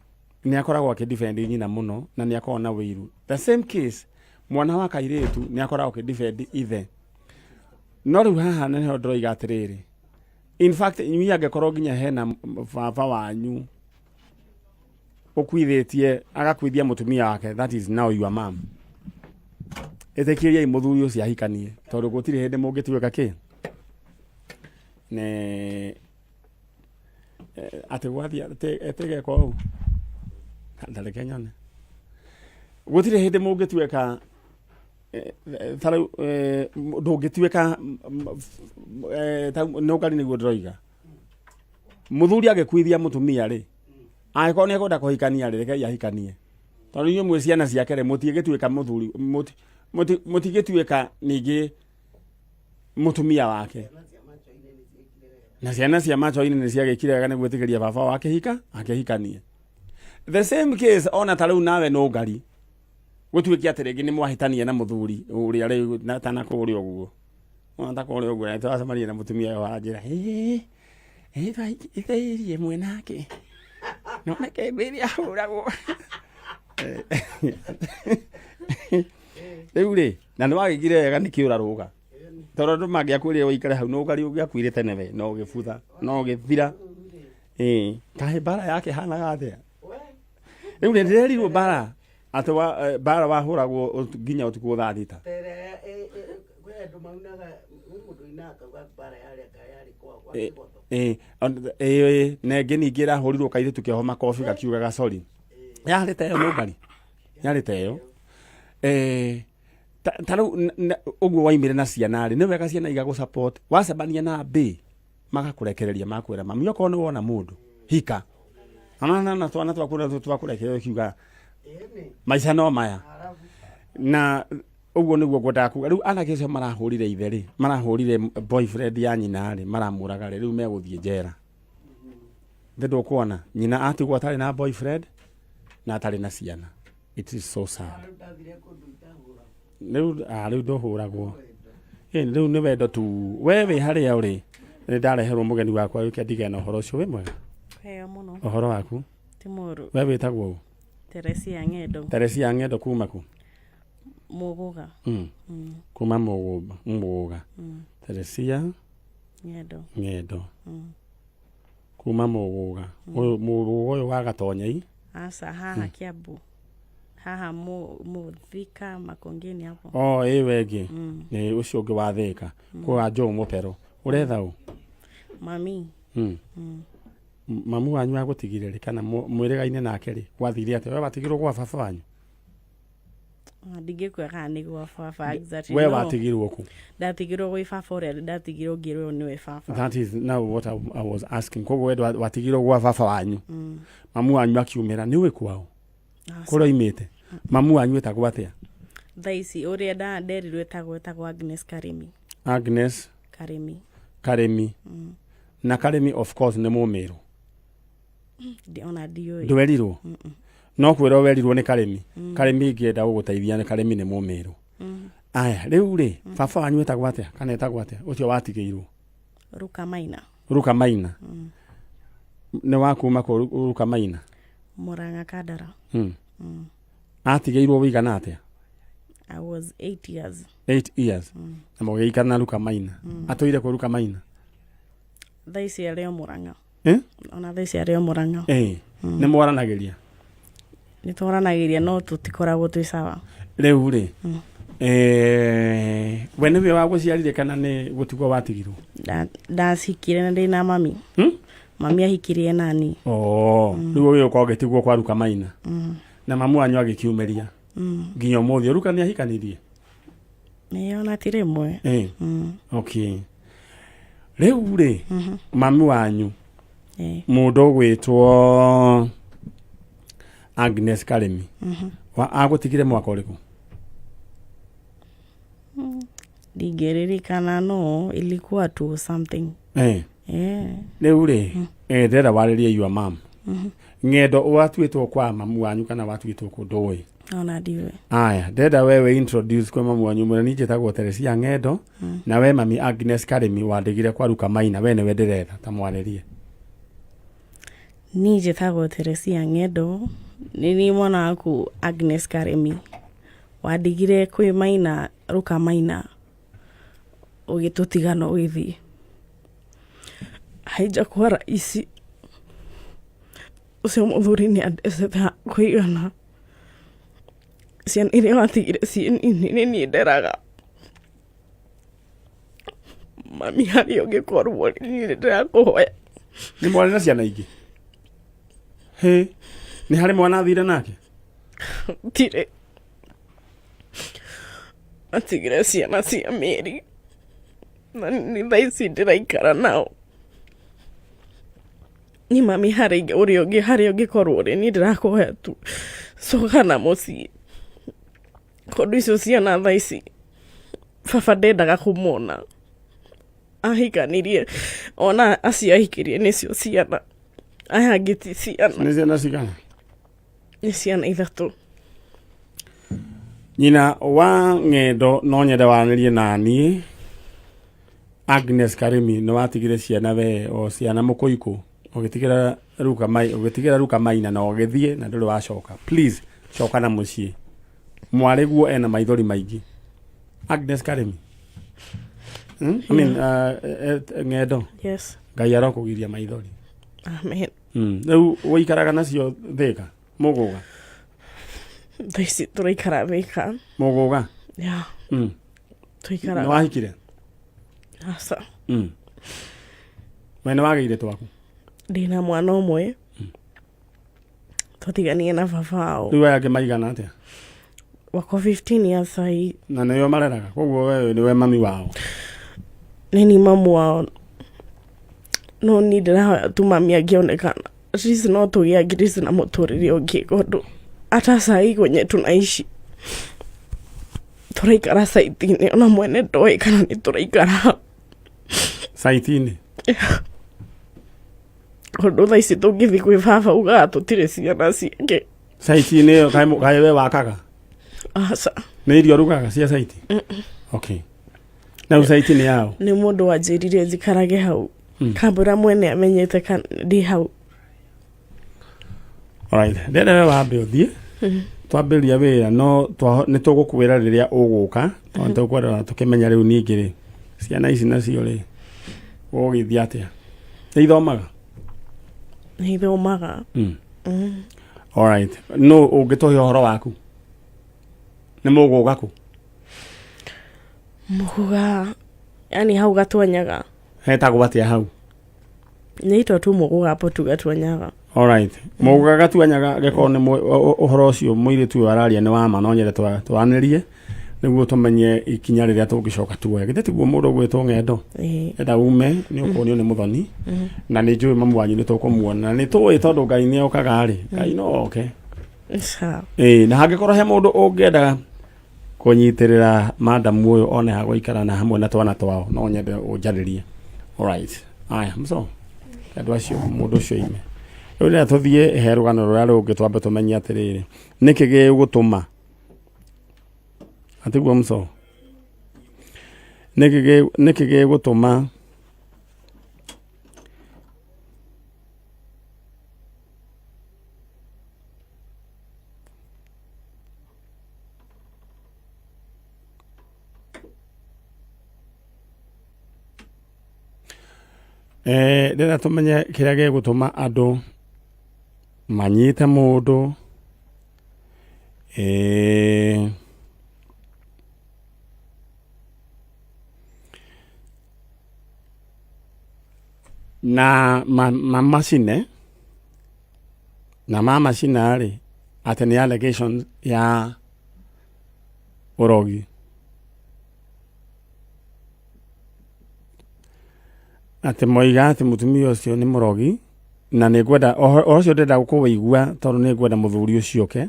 nĩ akoragwo akĩdefend nyina mũno na nĩ akoragwo na ũiru. The same case, mwana wa kairĩtu nĩ akoragwo akĩdefend ithe. No rĩu haha nĩho ndĩroiga atĩrĩrĩ, in fact inyuĩ angĩkorwo nginya hena baba wanyu ũkuithĩtie agakuithia mũtumia wake, that is now your mom, ĩtĩkĩriai mũthuri ũcio ahikanie tondũ gũtirĩ hĩndĩ mũngĩtuĩka kĩ nĩ atĩ gwathiĩ ĩtĩgeka ũũ ndareke nyone gũtirĩ hĩndĩ mũngĩtuĩka ta rĩu ndũngĩtuĩka nĩ ũkari nĩguo ndĩroiga. Mũthuri agĩkuithia mũtumia rĩ, angĩkorwo nĩ ekwenda kũhikania rĩ, rekei ahikanie tondũ inyuĩ mwĩ ciana ciake rĩ, mũtigĩtuĩka mũthuri mũtigĩtuĩka ningĩ mũtumia wake. Na ciana cia macho-inĩ nĩ ciagĩkire wega nĩ gwĩtĩkĩria baba wao akĩhika akĩhikanie. The same case ona ta rĩu nawe no ngari gũtuĩke atĩ rĩngĩ nĩ mwahĩtania na mũthuri ũrĩa rĩu ta na kũrĩa ũguo, ona ta kũrĩa ũguo twacemania na mũtumia ũyũ aranjĩra ĩĩ ĩĩ ĩmwe nake no reke ngwĩre ahũragwo rĩu rĩ na nĩ wagĩkire wega nĩ kĩũra rũga tondũ andũ mangĩakwĩrire ũikare hau no ũgari ũngĩakuire tene we no ũgĩbutha no ũgĩthira. Ĩĩ kaĩ mbara yake hanaga atĩa rĩu nĩ ndĩrerirwo mbara atĩ wa mbara wahũragwo nginya ũtukũ thaa 6. Ĩĩ na ĩngĩ ningĩ ĩrahũrirwo kairĩtu keho makobi gakiugaga sorry yarĩ ta ĩyo nũngari yarĩ ta ĩyo. Ta rĩu ũguo waimire na ciana rĩ, nĩ wega ciana igagũ support wacemania na mbĩ magakũrekereria makwĩra mami okorwo nĩ wona mũndũ hika ona na twana twaku na twakũrekereria ũkiuga maica no maya na ũguo nĩguo ngwendaga kuga. Rĩu anake acio marahũrire ithe rĩ, marahũrire boyfriend ya nyina rĩ, maramũraga rĩ, rĩu megũthiĩ njera. Thĩ ndũkuona nyina atigwo atarĩ na boyfriend na atarĩ na ciana. It is so sad. Rĩu rĩu ndũhũragwo. Rĩu nĩ wendo tu we wĩ harĩa ũrĩ. Nĩ ndareherwo mũgeni wakwa wĩke ndigane na ũhoro ũcio. Wĩ mwega? Wega mũno. Ũhoro waku? Ti mũru. We wĩtagwo ũ? Teresia Ng'endo. Teresia Ng'endo kuma kũ? Mũgũga. Kuma Mũgũga. Teresia Ng'endo. Ng'endo. Kuma Mũgũga. Ũyũ Mũgũga ũyũ wa Gatonyei? Aca, haha Kiambu. Haha Muthika Makongeni hapo. O ĩ wengĩ. Nĩ ũcio ũngĩ wa Thĩka. Kwa Joe Mũpero. Ũretha ũ? Mami. Mamu wanyu agũtigire rĩ kana mwĩrĩgaine nake rĩ gwathire atĩa? We watigirwo gwa baba wanyu? Ah, ndingĩkwĩra kana nĩ gwa baba exactly. We No, watigirwo kũ? Ndatigirwo gwĩ baba ũrĩa ndatigirwo ngĩrwo nĩwe baba. That is now what I was asking. Koguo we watigirwo gwa baba wanyu. Mamu wanyu akiumĩra nĩ ũĩ kwao? Aca. Kũrĩa oimĩte? Mamu wanyu etagwo atĩa? Thaa ici ũrĩa nderirwo etagwo Agnes Karimi. Agnes Karimi. Karimi. Na Karimi of course nĩ mũmĩrũ. Ona ndiũĩ. Ndwerirwo? Mm-mm. No kwĩrwo werirwo nĩ Karimi. Karimi ingĩenda gũgũteithia nĩ Karimi nĩ mũmĩrũ. Aya, rĩu rĩ, baba wanyu etagwo atĩa? Kana etagwo atĩa? Ũcio watigĩirwo. Ruka Maina. Ruka Maina. Nĩ wa kuma kũ Ruka Maina? Murang'a Kandara. Atigĩirwo wĩigana atĩa? I was 8 years. 8 years. Na mũgĩikara na Ruka Maina. Atũire kũ Ruka Maina? Thaa ici arĩ o Murang'a. Eh? Ona thaa ici arĩ o Murang'a. Eh. Nĩ mwaranagĩria? Nĩ twaranagĩria no tũtikoragwo twĩ sawa. Rĩu rĩ, we nĩwe wagũciarire kana nĩ gũtigwo watigirwo? Ndacikire na ndĩna mami. Mami ahikirie nani. Oh, rĩu ũgĩũka ũgĩtigwo kwa Ruka Maina. Na mamu wanyu agĩkiumĩria. Nginya ũmũthĩ Ruka nĩ ahikanirie? Ĩĩ ona ti rĩmwe. Okay. Rĩu rĩ, mami wanyu mũndũ ũgwĩtwo Agnes Karimi agũtigire mwaka ũrĩkũ? Ndingĩririkana no ilikuwa tu something. Rĩu rĩ, ndĩrenda warĩrie your mom. Ng'endo watuĩtwo kwa mamu wanyu kana watuĩtwo kũ ndũĩ? Ona ndiũĩ. Aya, ndĩrenda wewe introduce kwĩ mamu wanyu mwĩre niĩ njĩtagwo Teresia Ng'endo na we mami Agnes Karimi wandigire kwa Ruka Maina, we nĩwe ndĩretha ta mwarĩrie. Niĩ njĩtagwo Teresia Ng'endo, nĩ niĩ mwana waku Agnes Karimi. Wandigire kwĩ Maina, Ruka Maina, ũgĩtũtiga na ũgĩthiĩ. Haijakuwa rahisi. Ũcio mũthuri nĩ andecete ha kũigana. Ciana iria watigire ciĩ nini nĩ niĩ nderaga. Mami harĩa ũngĩkorwo rĩ, niĩ nĩ ndĩrakũhoya. Nĩ mwarĩ na ciana ingĩ? Hĩ, nĩ harĩ mwana athire nake? Ndirĩ. Atigire ciana cia mĩeri na nĩ thaa ici ndĩraikara nao. Ni mami harĩa ũrĩa ũngĩ harĩa ũngĩkorwo rĩ, niĩ ndĩrakũhoya tu coka na mũciĩ. Tondũ icio ciana thaa ici baba ndendaga kũmona. Ahikanirie ona acio ahikirie nĩcio ciana, aya angĩ ti ciana. Nĩ ciana cigana? Nĩ ciana 3. Nyina wa Ng'endo no nyende waranĩrie na niĩ. Agnes Karimi nĩ watigire ciana we o ciana mũkũikũ ũgĩtigĩra Ruka Mai, ũgĩtigĩra Ruka Maina na ũgĩthiĩ na ndũrĩ wacoka. Please coka na mũciĩ. Mwarĩ guo ena maithori maingĩ. Agnes Karimi. I mean, Ng'endo. Yes. Ngai arokũgiria maithori. Amen. Rĩu ũikaraga nacio Thĩka? Mũgũga? Thaa ici tũraikara Thĩka. Mũgũga? Yeah. Tũikaraga. Nĩ wahikire? Aca. We nĩ wagĩire twaku? Ndĩna mwana ũmwe. Twatiganie na baba wao. Rĩu aya angĩ maigana atĩa? Wako 15 years sahi. Na nĩo mareraga? Koguo we nĩwe mami wao? Nĩ niĩ mamu wao. No niĩ ndĩrahoya tu mami angĩonekana. At least no tũgĩe at least na mũtũrĩre ũngĩ tondũ hata sahi kwenye tunaishi tũraikara site-inĩ ona mwene ndoĩ kana nĩ tũraikara Site-inĩ? Tondũ thaa ici tũngĩthiĩ kwĩ baba ugaga tũtirĩ ciana ciake. Site-inĩ ĩyo kaĩ we wakaga? Aca. Nĩ irio ũrugaga cia site? Okay. Na rĩu site nĩ yao? Nĩ mũndũ wanjĩrire njikarage hau. Kambũra mwene amenyete kana ndĩ hau. Alright. Ndĩrenda we wambe ũthiĩ. Twambĩrĩria wĩra no nĩ tũgũkwĩra rĩrĩa ũgũka tondũ nĩ tũkwenda tũkĩmenya rĩu ningĩ rĩ ciana ici nacio rĩ ũgũgĩthiĩ atĩa? Nĩ ithomaga? Nĩ ithomaga. Alright. Nũ ũngĩtũhe ũhoro waku? Nĩ mũgũga kũ? Mũgũga yani hau Gatwanyaga. Hetagwo atĩa hau? Nĩitwa tu Mũgũga hapo tu Gatwanyaga. Alright. Mũgũga Gatuanyaga gĩkorwo nĩ ũhoro ũcio mũirĩtu ũyũ araria nĩ wa ma no nyende twaranĩrie nĩguo tũmenye ikinya rĩrĩa tũngĩcoka tuoe. Githĩ tiguo mũndũ ũgwĩtwo ng'endo? Ĩĩ. Enda ume nĩ ũkuonio nĩ mũthoni na nĩ njũĩ mamu wanyu nĩ tũkũmuona na nĩ tũĩ tondũ Ngai nĩ okaga rĩ, Ngai no oke. Sawa. Ĩĩ, na hangĩkorwo he mũndũ ũngĩenda kũnyitĩrĩra madamu ũyũ one ha gũikara na hamwe na twana twao no nyende ũnjarĩrie. Alright. Aya, mso. Andũ acio mũndũ ũcio ime. Rĩu rĩrĩa tũthiĩ he rũgano rũrĩa rũngĩ twambe tũmenye atĩrĩrĩ, nĩkĩ gĩgũtũma atiguo mso nĩkĩ gĩgũtũma Eh, ndĩrenda tũmenye kĩrĩa gĩgũtũma andũ manyite mũndũ eh, na mamacine na mamacina rĩ atĩ nĩ allegation ya ũrogi atĩ moiga atĩ mũtumia ũcio nĩ mũrogi na nĩ ngwenda ũhoro ũcio ndĩrenda kũwĩigua tondũ nĩ ngwenda mũthuri ũcio oke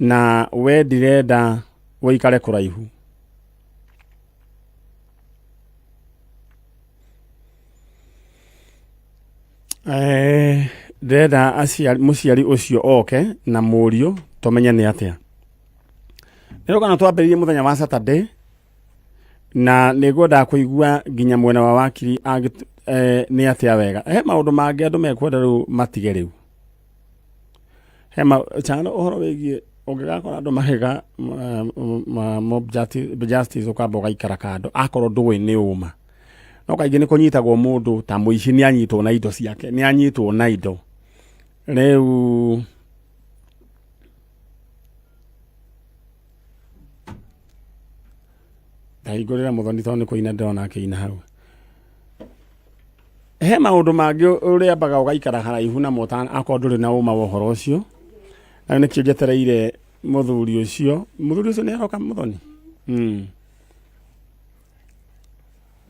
na we ndirenda ũikare kũraihu. Eh, ndĩrenda aciari mũciari ũcio oke na mũriũ tũmenye nĩ atĩa. Nĩ rũgano twambĩrĩirie mũthenya wa Saturday na nĩ ngwendaga kũigua nginya mwena wa wakiri eh, nĩ atĩa wega. He maũndũ mangĩ andũ mekwenda rĩu matige rĩu. He ma, chano ũhoro wĩgiĩ ũngĩgakora andũ makĩga mob justice ũkamba ũgaikara kando akorwo ndũĩ nĩ ũma. No kaingĩ nĩ kũnyitagwo mũndũ ta mũici nĩ anyitwo na indo ciake, nĩ anyitwo na indo. Rĩu ndahingũrĩra mũthoni tondũ nĩ kũina ndĩrona akĩina hau. He maũndũ mangĩ ũrĩambaga ũgaikara haraihu namo akorwo ndũrĩ na ũma wa ũhoro ũcio. Na nĩkĩo njetereire mũthuri ũcio. Mũthuri ũcio nĩ aroka mũthoni?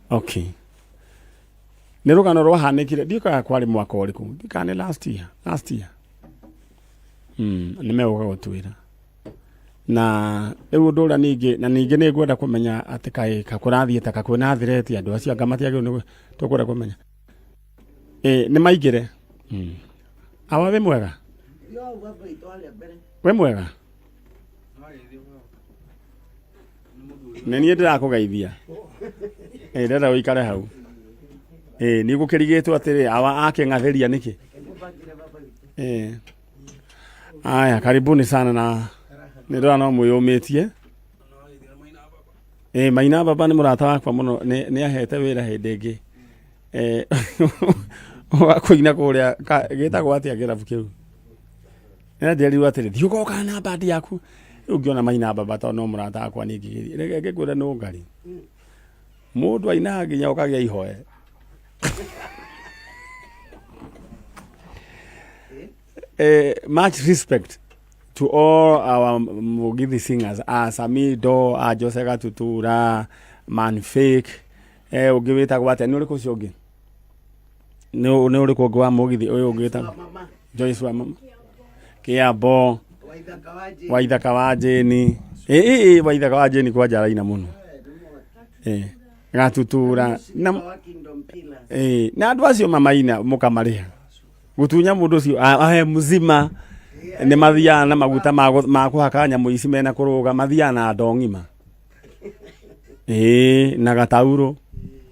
Okay. Nĩ rũgano rwahanĩkire, ndiũĩ kana kwarĩ mwaka ũrĩkũ, ndiũĩ kana nĩ last year, last year. Nĩ megũka gũtwĩra. Na rĩu ũndũ ũrĩa ningĩ, na ningĩ nĩ ngwenda kũmenya atĩ kaĩ kũrathiĩ ta kwĩna threat andũ acio anga matiagĩrĩirwo nĩ tũkwenda kũmenya. Ĩ nĩ maingĩre. Awa wĩ mwega? Wĩ mwega? Nĩ niĩ ndĩrakũgeithia. Ĩ ndĩrenda ũikare hau. Ĩ nĩ gũkĩrigĩtwo atĩrĩ awa akĩng'athĩria nĩkĩ? Ĩ. Aya, karibuni sana na nĩ ndĩrona no mwĩyũmĩtie. Ĩ Maina baba nĩ mũrata wakwa mũno nĩ ahete wĩra hĩndĩ ĩngĩ. Eh, wa kũina kũrĩa gĩtagwo atĩa kĩrabu kĩu? Nĩnderirwo atĩrĩ thiĩ ũgoka na bandi yaku. Rĩu ngĩona Maina baba tondũ no mũrata wakwa niĩ ngĩgĩthiĩ. Reke ngĩkwĩre nũ ngari. Mũndũ ainaga nginya ũkagĩa ihoe. Eh, much respect to all our Mugithi singers, a Samido, a Jose Gatutura, Man Fake, eh, ũngĩ wĩtagwo atĩa? Nĩ ũrĩkũ ũcio ũngĩ? Nĩ nĩ ũrĩkũ ũngĩ wa Mugithi ũyũ ũngĩ wĩtagwo? Joyce wa mama. Kĩambo. Waithaka wa Jane. Ĩ ĩ ĩ Waithaka wa Jane kwanja araina mũno. Eh, Gatutura na ĩ na andũ acio mamaina mũkamarĩha. Gutunya mundu ucio ahe mzima nĩ mathiaga na maguta ma kũhaka nyamũ ici mena kũrũga mathiaga na ndoo ng'ima ĩĩ na gataurũ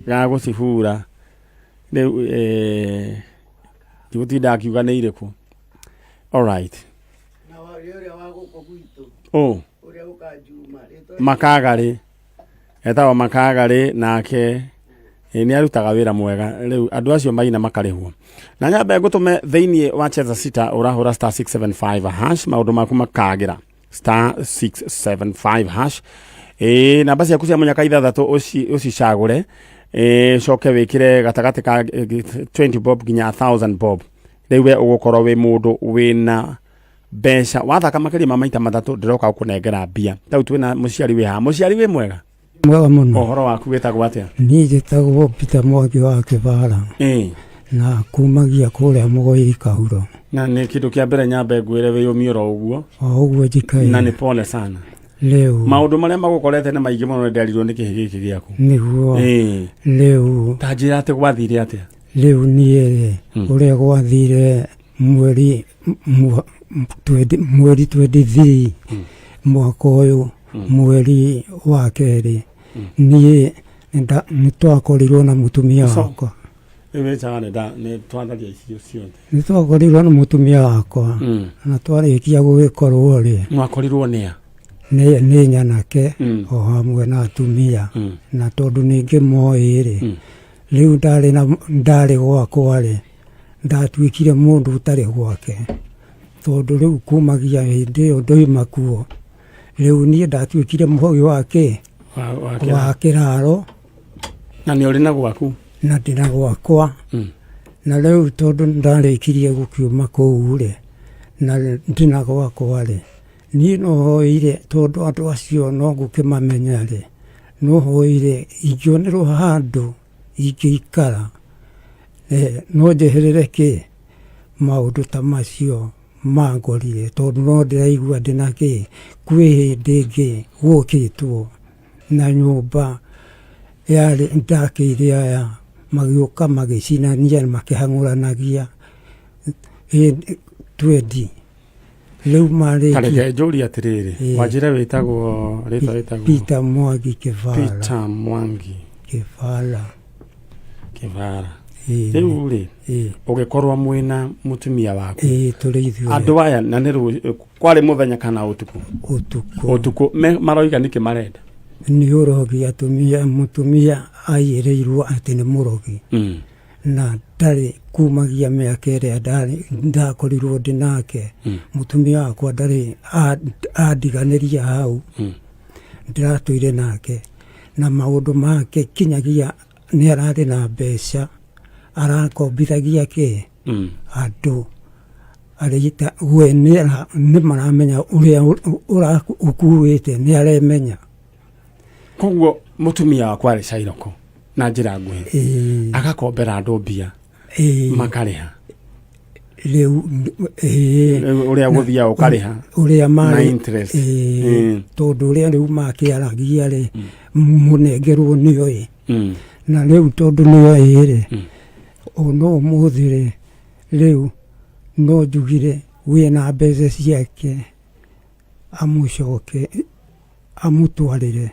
ga gũcibura rĩu eh, ndigũtinda akiuga nĩ irĩkũ alright ũ makagarĩ etagwo makagarĩ nake nĩ arutaga wĩra mwega rĩu andũ acio maina makarĩhwo na nyambe ngũtũme thĩinĩ wa cheza sita ũrahũra star 675 hash maũndũ maku makagĩra. Star 675 hash. Ĩĩ, namba ciaku cia mũnyaka ithathatũ ũcicagũre, ĩĩ, ũcoke wĩkĩre gatagatĩ ka 20 bob nginya 1000 bob. Rĩu we ũgũkorwo wĩ mũndũ wĩna mbeca. Wathaka makĩria ma maita matatũ, ndĩroka gũkũnengera mbia. Tau twĩna mũciari wĩ haha. Mũciari, wĩ mwega? Mwega mũno. Ũhoro waku, wĩtagwo atĩa? Niĩ njĩtagwo Peter Mwangi wa Kĩbara na kumagia kũrĩa Mũgoiri Kahuro. Na nĩ kĩndũ kĩa mbere nyambe ngwĩre wĩyũmie oro ũguo. O ũguo njikaire. Na nĩ pole sana. Rĩu maũndũ marĩa magũkorete nĩ maingĩ mũno, nĩ nderirwo nĩ kĩhĩ gĩkĩ gĩaku. Nĩguo. Rĩu ta njĩra atĩ gwathire atĩa? Rĩu niĩ rĩ, ũrĩa gwathire mweri 23 mwaka ũyũ, mweri wa kerĩ, niĩ nĩ twakorirwo na mũtumia wakwa. Rĩu wĩcaga nĩ twatharia icio ciothe. Nĩ twakorirwo na mũtumia wakwa na twarĩkia gũgĩkorwo rĩ, Mwakorirwo nĩa? Nĩ nyanake o hamwe na atumia, na tondũ ningĩ moĩ rĩ, rĩu ndarĩ gwakwa rĩ, ndatuĩkire mũndũ ũtarĩ gwake, tondũ rĩu kumagia hĩndĩ ĩyo ndoima kuo, rĩu niĩ ndatuĩkire mũhoi wa kĩ wa wa kĩraro. Na nĩ ũrĩ na gwaku? Na ndĩna gwakwa. Na rĩu tondũ ndarĩkirie gũkiuma kũu rĩ, na ndĩna gwakwa rĩ, niĩ no hoire, tondũ andũ acio no ngũkĩmamenya rĩ, no hoire ingĩonerwo handũ ingĩikara, no njeherere kĩ maũndũ ta macio mangorire, tondũ no ndĩraigua ndĩna kĩ kwĩ hĩndĩ ĩngĩ gwokĩtwo na nyũmba yarĩ ndakĩire, aya magĩũka magĩcinania makĩhang'ũranagia twendi rĩu marĩkia. Tareke njũrie atĩrĩrĩ, wanjĩre wĩtagwo rĩtwa, wĩtagwo? Peter Mwangi Kĩbara. Peter Mwangi Kĩbara. Kĩbara. Rĩu rĩ, ũgĩkorwo mwĩna mũtumia waku? Ĩĩ, tũrĩ ithuĩ. Andũ aya na nĩ kwarĩ mũthenya kana ũtukũ? Ũtukũ. Ũtukũ. Maroiga nĩkĩ marenda? Nĩ ũrogi. Atumia, mũtumia aiyĩrĩirwo atĩ nĩ mũrogi na ndarĩ kumagia mĩaka ĩrĩa ndarĩ ndakorirwo ndĩ nake. Mũtumia wakwa ndarĩ andiganĩria hau. Ndĩratũire nake na maũndũ make kinyagia nĩ ararĩ na mbeca arakombithagia kĩ andũ arĩta we nĩ maramenya ũrĩa ũkuĩte, nĩ aremenya. Koguo mũtumia wakwa arĩ cairoko na njĩra nguhĩ, agakombera andũ mbia, makarĩha? Rĩu ĩĩ. Rĩu ũrĩa gũthiaga ũkarĩha ũrĩa na marĩ interest. Ĩĩ, tondũ ũrĩa rĩu makĩaragia rĩ, mũnengerwo nĩoĩ na rĩu tondũ nĩoĩ rĩ, ona ũmũthĩ rĩ, rĩu no njugire wĩna mbeca ciake amũcoke amũtwarĩre.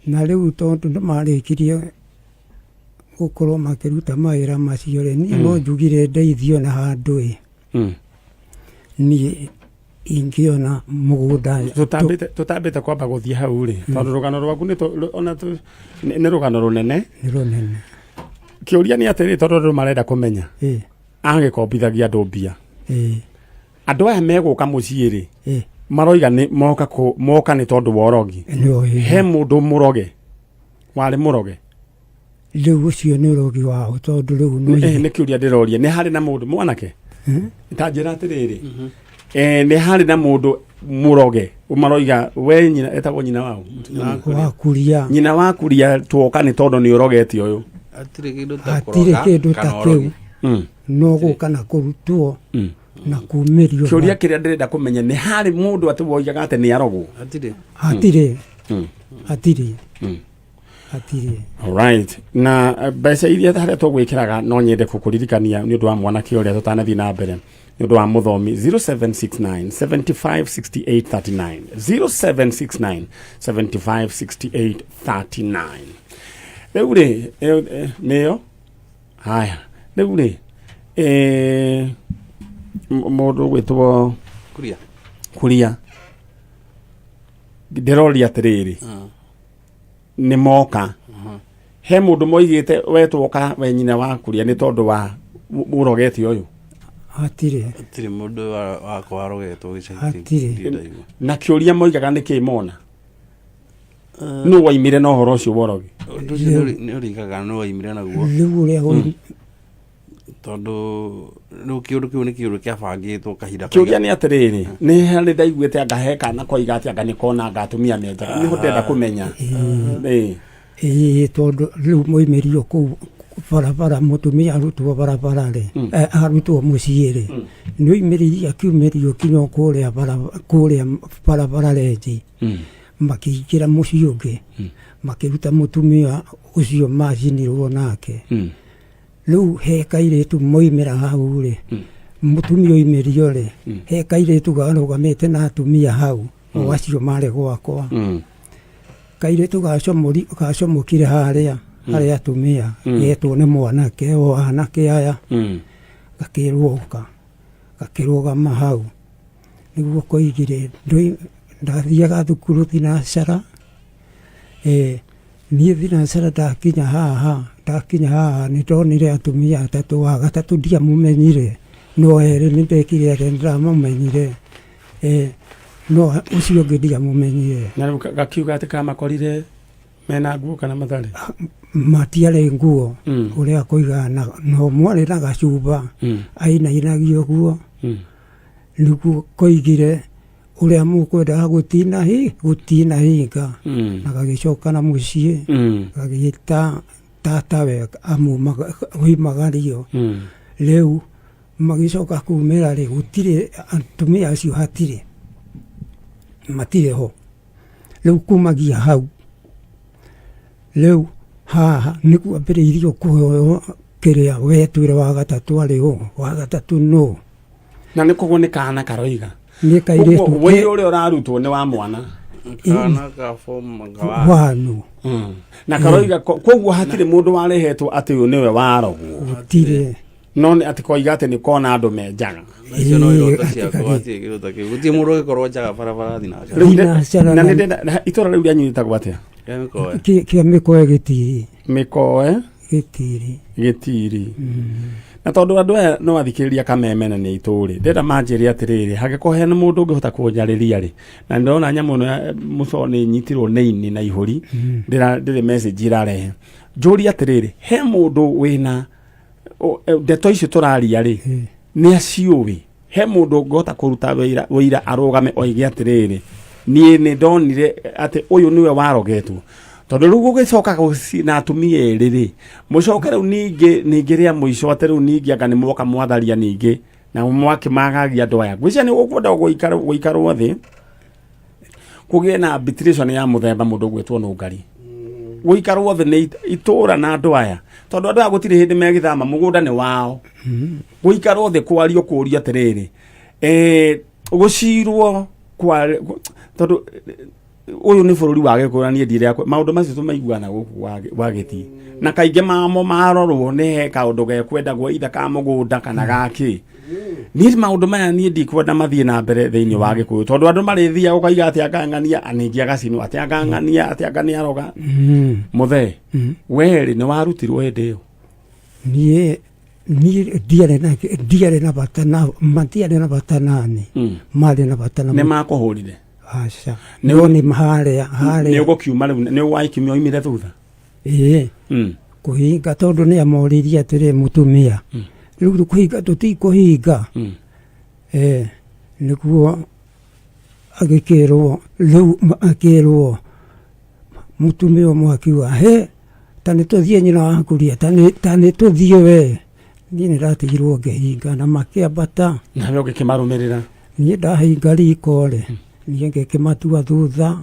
Na rĩu tondũ nĩ marĩkirie gũkorwo makĩruta mawĩra macio rĩ, niĩ no njugire ndeithio na handũ ĩ niĩ ingĩona mũgũnda. Tũtambĩte kwamba gũthiĩ hau rĩ, tondũ rũgano rwaku nĩ ona nĩ rũgano rũnene. Nĩ rũnene. Kĩũria nĩ atĩrĩ, tondũ andũ marenda kũmenya, agĩkombithagia andũ mbia, andũ aya megũka mũciĩ rĩ, maroiga nĩ moka moka nĩ tondũ wa ũrogi. Nĩoĩ. He mũndũ mũroge warĩ mũroge? Rĩu ũcio nĩ ũrogi wao, tondũ rĩu no Nĩ kĩũria ndĩroria, nĩ harĩ na mũndũ mwanake, ta njĩra atĩrĩrĩ, nĩ harĩ na mũndũ mũroge maroiga? We nyina etagwo nyina wao? Wa kuria. Nyina wa kuria, tuoka nĩ tondũ nĩ ũrogete ũyũ. Hatirĩ kĩndũ ta Hatirĩ kũroga kĩndũ ta kana kĩu. ũrogi. No gũka na kũrutwo na kumĩrio. Kĩũria kĩrĩa ndĩrenda kũmenya, nĩ harĩ mũndũ atĩ woigaga atĩ nĩ arogwo? Hatirĩ. Hatirĩ. Hatirĩ. Hatirĩ. Alright. Na mbeca iria harĩa tũgwĩkĩraga, no nyende kũkũririkania nĩ ũndũ wa mwanake ũrĩa tũtanathiĩ na mbere, nĩ ũndũ wa mũthomi, 0769 75 68 39, 0769 75 68 39. Rĩu rĩ, nĩyo haya. Rĩu rĩ, mũndũ gwĩtwo Kuria. Kuria, ndĩroria atĩrĩrĩ, nĩ moka he mũndũ moigĩte wetwoka we nyina wa kuria nĩ tondũ wa ũrogete ũyũ? Hatirĩ. Hatirĩ mũndũ wakwa warogetwo gĩcagi kĩu. Hatirĩ. Ndirĩ ndaigua. Na kĩũria moigaga nĩ kĩ mona nũ waimire na ũhoro ũcio wa ũrogi? Ũndũ ũcio nĩ ũringaga nũ waimire naguo. Rĩu ũrĩa Tondũ rĩu kĩũndũ kĩu nĩ kĩũndũ kĩabangĩtwo kahinda Kĩũria nĩ atĩrĩrĩ, nĩ harĩ ndaiguĩte anga he kana koiga atĩ anga nĩ kona anga atumia menjaga, nĩho ndĩrenda kũmenya. Ĩĩ. Ĩĩ, tondũ rĩu moimĩrio kũu barabara, mũtumia arutwo barabara rĩ, arutwo mũciĩ rĩ, nĩ oimĩrĩirie akiumĩrio kinya o kũrĩa kũrĩa barabara renji, makĩingĩra mũciĩ ũngĩ, makĩruta mũtumia ũcio macinirwo nake. Rĩu he kairĩtu moimĩra hau rĩ, mũtumia oimĩrio rĩ, he kairĩtu garũgamĩte na atumia hau, o acio marĩ gwakwa. Kairĩtu gacomokire harĩa harĩa atumia, getwo nĩ mwanake o anake aya, gakĩrwo ũka, gakĩrũgama hau. Nĩguo koigire, ndathiaga thukuru thinacara, niĩ thinacara ndakinya haha, ndakinya haha nĩ ndonire atumia atatũ, wa gatatũ ndiamũmenyire, no erĩ nĩ ndekire atĩa, nĩ ndamamenyire. No ũcio ũngĩ ndiamũmenyire. Na rĩu gakiuga atĩ kamakorire mena nguo kana matarĩ? Matiarĩ nguo. Ũrĩa koigaga no mwarĩ na gacuba, ainainagio ũguo. Nĩguo koigire ũrĩa mũkwendaga gũtina gũtina hinga. Na gagĩcoka na mũciĩ, gagĩta tatawe oimagario. Rĩu magĩcoka kumĩra rĩ, gũtirĩ atumia acio, hatirĩ, matirĩ ho. Rĩu kumagia hau, rĩu haha nĩguo ambĩrĩirio kũheo kĩrĩa wetwĩre wa gatatũ arĩ ũ, wa gatatũ nũ. Na nĩ koguo nĩ kana karoiga. Nĩ kairĩtu. Koguo wĩira ũrĩa ũrarutwo nĩ wa mwana. Kana ka form ka wanu. Na karoiga koguo hatirĩ mũndũ warehetwo atĩ ũyũ nĩwe warogwo. Gũtirĩ. No nĩ atĩ koiga atĩ nĩ kona andũ me njaga. Icio no iroto ciakwa, gũtirĩ kĩndũ ta kĩu. Gũtirĩ mũndũ ũngĩkorwo njaga barabara thinacara. Rĩu na nĩ ndĩrenda itũra rĩu rĩanyu rĩtagwo atĩa? Kĩa Mĩkoe. Kĩa Mĩkoe Gĩtiri. Mĩkoe Gĩtiri. Gĩtiri. Na tondũ andũ aya no athikĩrĩria kameme na nĩ itũrĩ, ndĩrenda manjĩre atĩrĩrĩ, hangĩkorwo hena mũndũ ũngĩhota kũnjarĩria rĩ, na ndĩrona nyamũ ĩno ya mũco nĩ nyitirwo nĩ ini na ihũri, ndĩrĩ message irarehe. Njũrie atĩrĩrĩ, he mũndũ wĩna ndeto icio tũraria rĩ, nĩ aciũĩ? He mũndũ ũngĩhota kũruta wĩira arũgame oige atĩrĩrĩ, niĩ nĩ ndonire atĩ ũyũ nĩwe warogetwo? Tondũ rĩu gũgĩcoka na atumia erĩ rĩ, mũcoke rĩu ningĩ rĩa mũico atĩ rĩu ningĩ anga nĩ mwoka mwatharia ningĩ na mwakĩmagagia andũ aya. Ngwĩciria nĩ gũkwenda gũikarwo thĩ kũgĩe na arbitration ya mũthemba mũndũ ũgwĩtwo nũngari, gũikarwo thĩ nĩ itũra na andũ aya, tondũ andũ aya gũtirĩ hĩndĩ megĩthama, mũgũnda nĩ wao. Gũikarwo thĩ kwario kũrio atĩrĩrĩ, gũcirwo kwa tondũ ũyũ nĩ bũrũri wa Gĩkũyũ na niĩ ndirĩ maũndũ macio tũmaiguana gũkũ wa gĩtii, na kaingĩ mamo marorwo nĩ he kaũndũ gekwendagwo itha ka mũgũnda kana gakĩ. Niĩ maũndũ maya niĩ ndikwenda mathiĩ na mbere thĩinĩ wa Gĩkũyũ, tondũ andũ marĩthiaga ũkaiga atĩ angang'ania ningĩ agacinwo, atĩ angang'ania atĩ anga nĩ aroga. Mũthee, werĩ nĩ warutirwo hĩndĩ ĩyo? Niĩ ndiarĩ na bata na matiarĩ na bata nani, marĩ na bata na Nĩ makũhũrire? Aca. No nĩ harĩa harĩa. Nĩ ũgũkiuma rĩu, nĩ waikiumia oimire thutha? Ĩĩ. Kũhinga, tondũ nĩ amoririe atĩrĩ, mũtumia rĩu kũhinga tũtikũhinga. Nĩguo agĩkĩrwo rĩu akĩrwo mũtumia ũmwe akiuga, he ta nĩ tũthiĩ nyina wakuria, ta nĩ tũthiĩ we. Niĩ nĩ ndatigirwo ngĩhinga na makĩambata. Nawe ũgĩkĩmarũmĩrĩra? Niĩ ndahinga riko rĩ, niĩ ngĩkĩmatua thutha.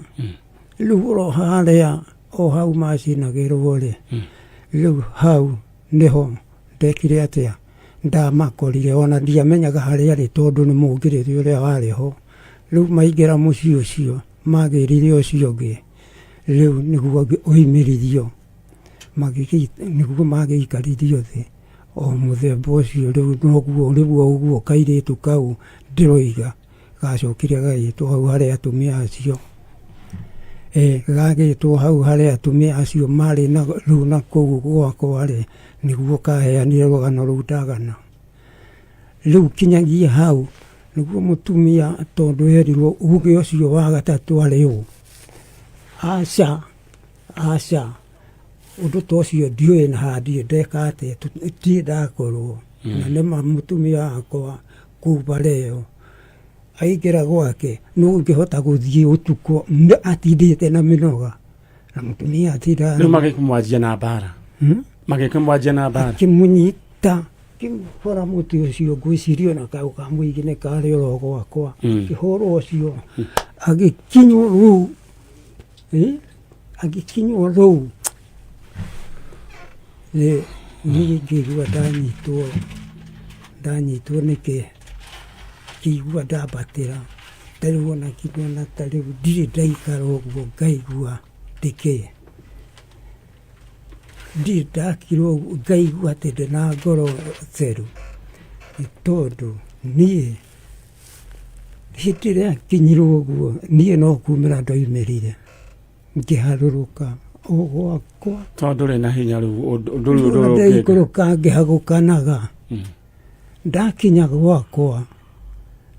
Rĩu oro harĩa o hau macinagĩrwo rĩ, rĩu hau nĩho ndekire atĩa, ndamakorire, ona ndiamenyaga harĩa arĩ tondũ nĩ mũngĩrĩri ũrĩa warĩ ho. Rĩu maingĩra mũciĩ ũcio magĩrire ũcio ũngĩ, rĩu nĩguo oimĩririo, nĩguo magĩikaririo thĩ o mũthemba ũcio. Rĩu noguo rĩu o ũguo kairĩtu kau ndĩroiga gacokire gagĩtwo hau harĩa atumia acio, gagĩtwo hau harĩa atumia acio marĩ na rĩu na kũu gwakwa rĩ, nĩguo kaheanire rũgano rũu ndagana. Rĩu kinyagia hau nĩguo mũtumia tondũ erirwo uge ũcio wa gatatũ arĩ ũ. Aca, aca, ũndũ ta ũcio ndiũĩ na handiĩ ndeka atĩa, ndirĩ ndakorwo. Na nĩma mũtumia wakwa kũu bara ĩyo aingĩra gwake nũ ũngĩhota gũthiĩ ũtukũ atindĩte na mĩnoga na mũtumia atindaga Rĩu magĩkĩmwanjia na mbara. Magĩkĩmwanjia na mbara. Akĩmũnyita akĩmũhũra mũtĩ ũcio ngwĩciria ona kau ka mũingĩ nĩ karĩ oro gwakwa. Akĩhũrwo ũcio agĩkinywo rũu, agĩkinywo rũu. Niĩ ngĩigua ndanyitwo, ndanyitwo nĩkĩ, ngĩigua ndambatĩra, ta rĩu ona ona ta rĩu ndirĩ ndaikara ũguo ngaigua ndĩkĩ, ndirĩ ndakira ũguo ngaigua atĩ ndĩna ngoro theru, nĩ tondũ niĩ hĩndĩ ĩrĩa akinyirwo ũguo niĩ no kumĩra ndaumĩrire. Ngĩharũrũka o gwakwa. Tondũ ndũrĩ na hinya rĩu ndũrĩ ũndũ ũngĩka. Ndaikũrũka ngĩhagũkanaga. Ndakinya gwakwa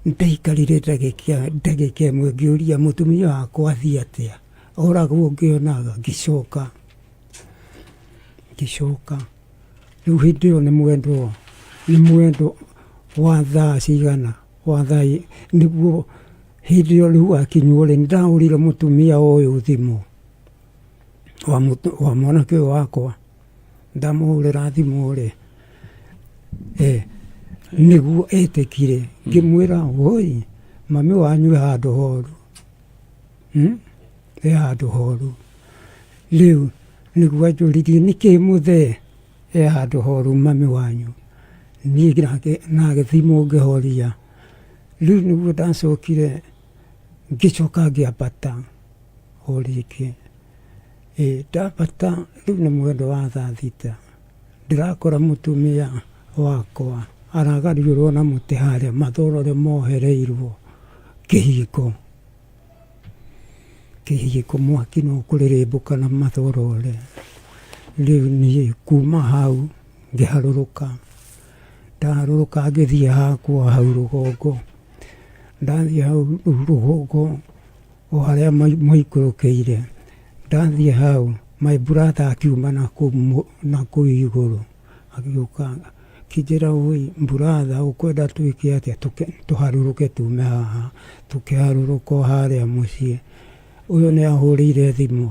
ndaikarire ndagĩka ndagĩka ĩmwe ngĩũria mũtumia wakwa athiĩ atĩa, oragwo ngĩonaga, ngĩcoka ngĩcoka. Rĩu hĩndĩ ĩyo nĩ mwendwa nĩ mwendwa wa thaa cigana wa thaa nĩguo Hĩndĩ ĩyo rĩu akinywo rĩ, nĩndahũrĩire mũtumia ũyũ thimũ wa mwanake ũyũ wakwa, ndamũhũrĩra thimũ rĩ, nĩguo etĩkire, ngĩmwĩra woi mami wanyu e handũ horu, e handũ horu. Rĩu nĩguo anjũririe nĩkĩ mũthee e handũ horu mami wanyu, niĩ nake thimũ ngĩhoria. Rĩu nĩguo ndacokire ngĩcoka ngĩambata o rĩngĩ. Ndambata rĩu nĩ mwendo wa thaa thita, ndĩrakora mũtumia wakwa aragariũrwo na mũtĩ harĩa mathorore mohereirwo kĩhingo. Kĩhingo mwaki no kũrĩrĩmbũka na mathorore. Rĩu niĩ kuma hau ngĩharũrũka. Ndaharũrũka ngĩthiĩ hakwa hau rũgongo, ndathiĩ hau rũgongo o harĩa maikũrũkĩire, ndathiĩ hau my brother akiuma nakũu igũrũ agĩũka akĩnjĩra woi brother ũkwenda twĩke atĩa tũharũrũke tume haha, tũkĩharũrũka o harĩa mũciĩ. Ũyũ nĩ ahũrĩire thimũ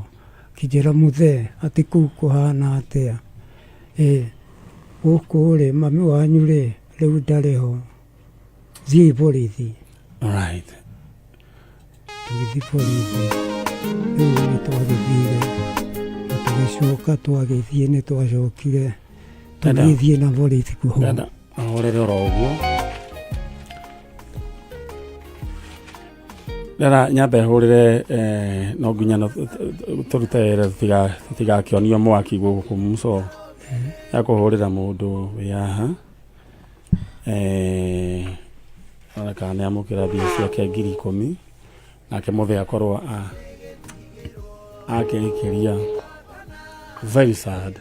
akĩnjĩra mũthee atĩ kũu kũhana atĩa? Ĩ gũkũ rĩ mami wanyu rĩ rĩu ndarĩ ho thiĩi borithi. Alright. Tũgĩthiĩ borithi rĩu nĩ twagĩthire na tũgĩcoka twagĩthiĩ nĩ twacokire tũgĩthiĩ na borithi kuo. Dada, ahorere oro ũguo. Rera nyambe hũrĩre eh, no nginya no tũrute wĩra tũtigakĩonio mwaki gũkũ muco ya kũhũrĩra mũndũ wĩ haha eh, ona kana nĩ amũkĩra mbia ciake 10,000 nake mũthee akorwo akĩrĩkĩria very sad.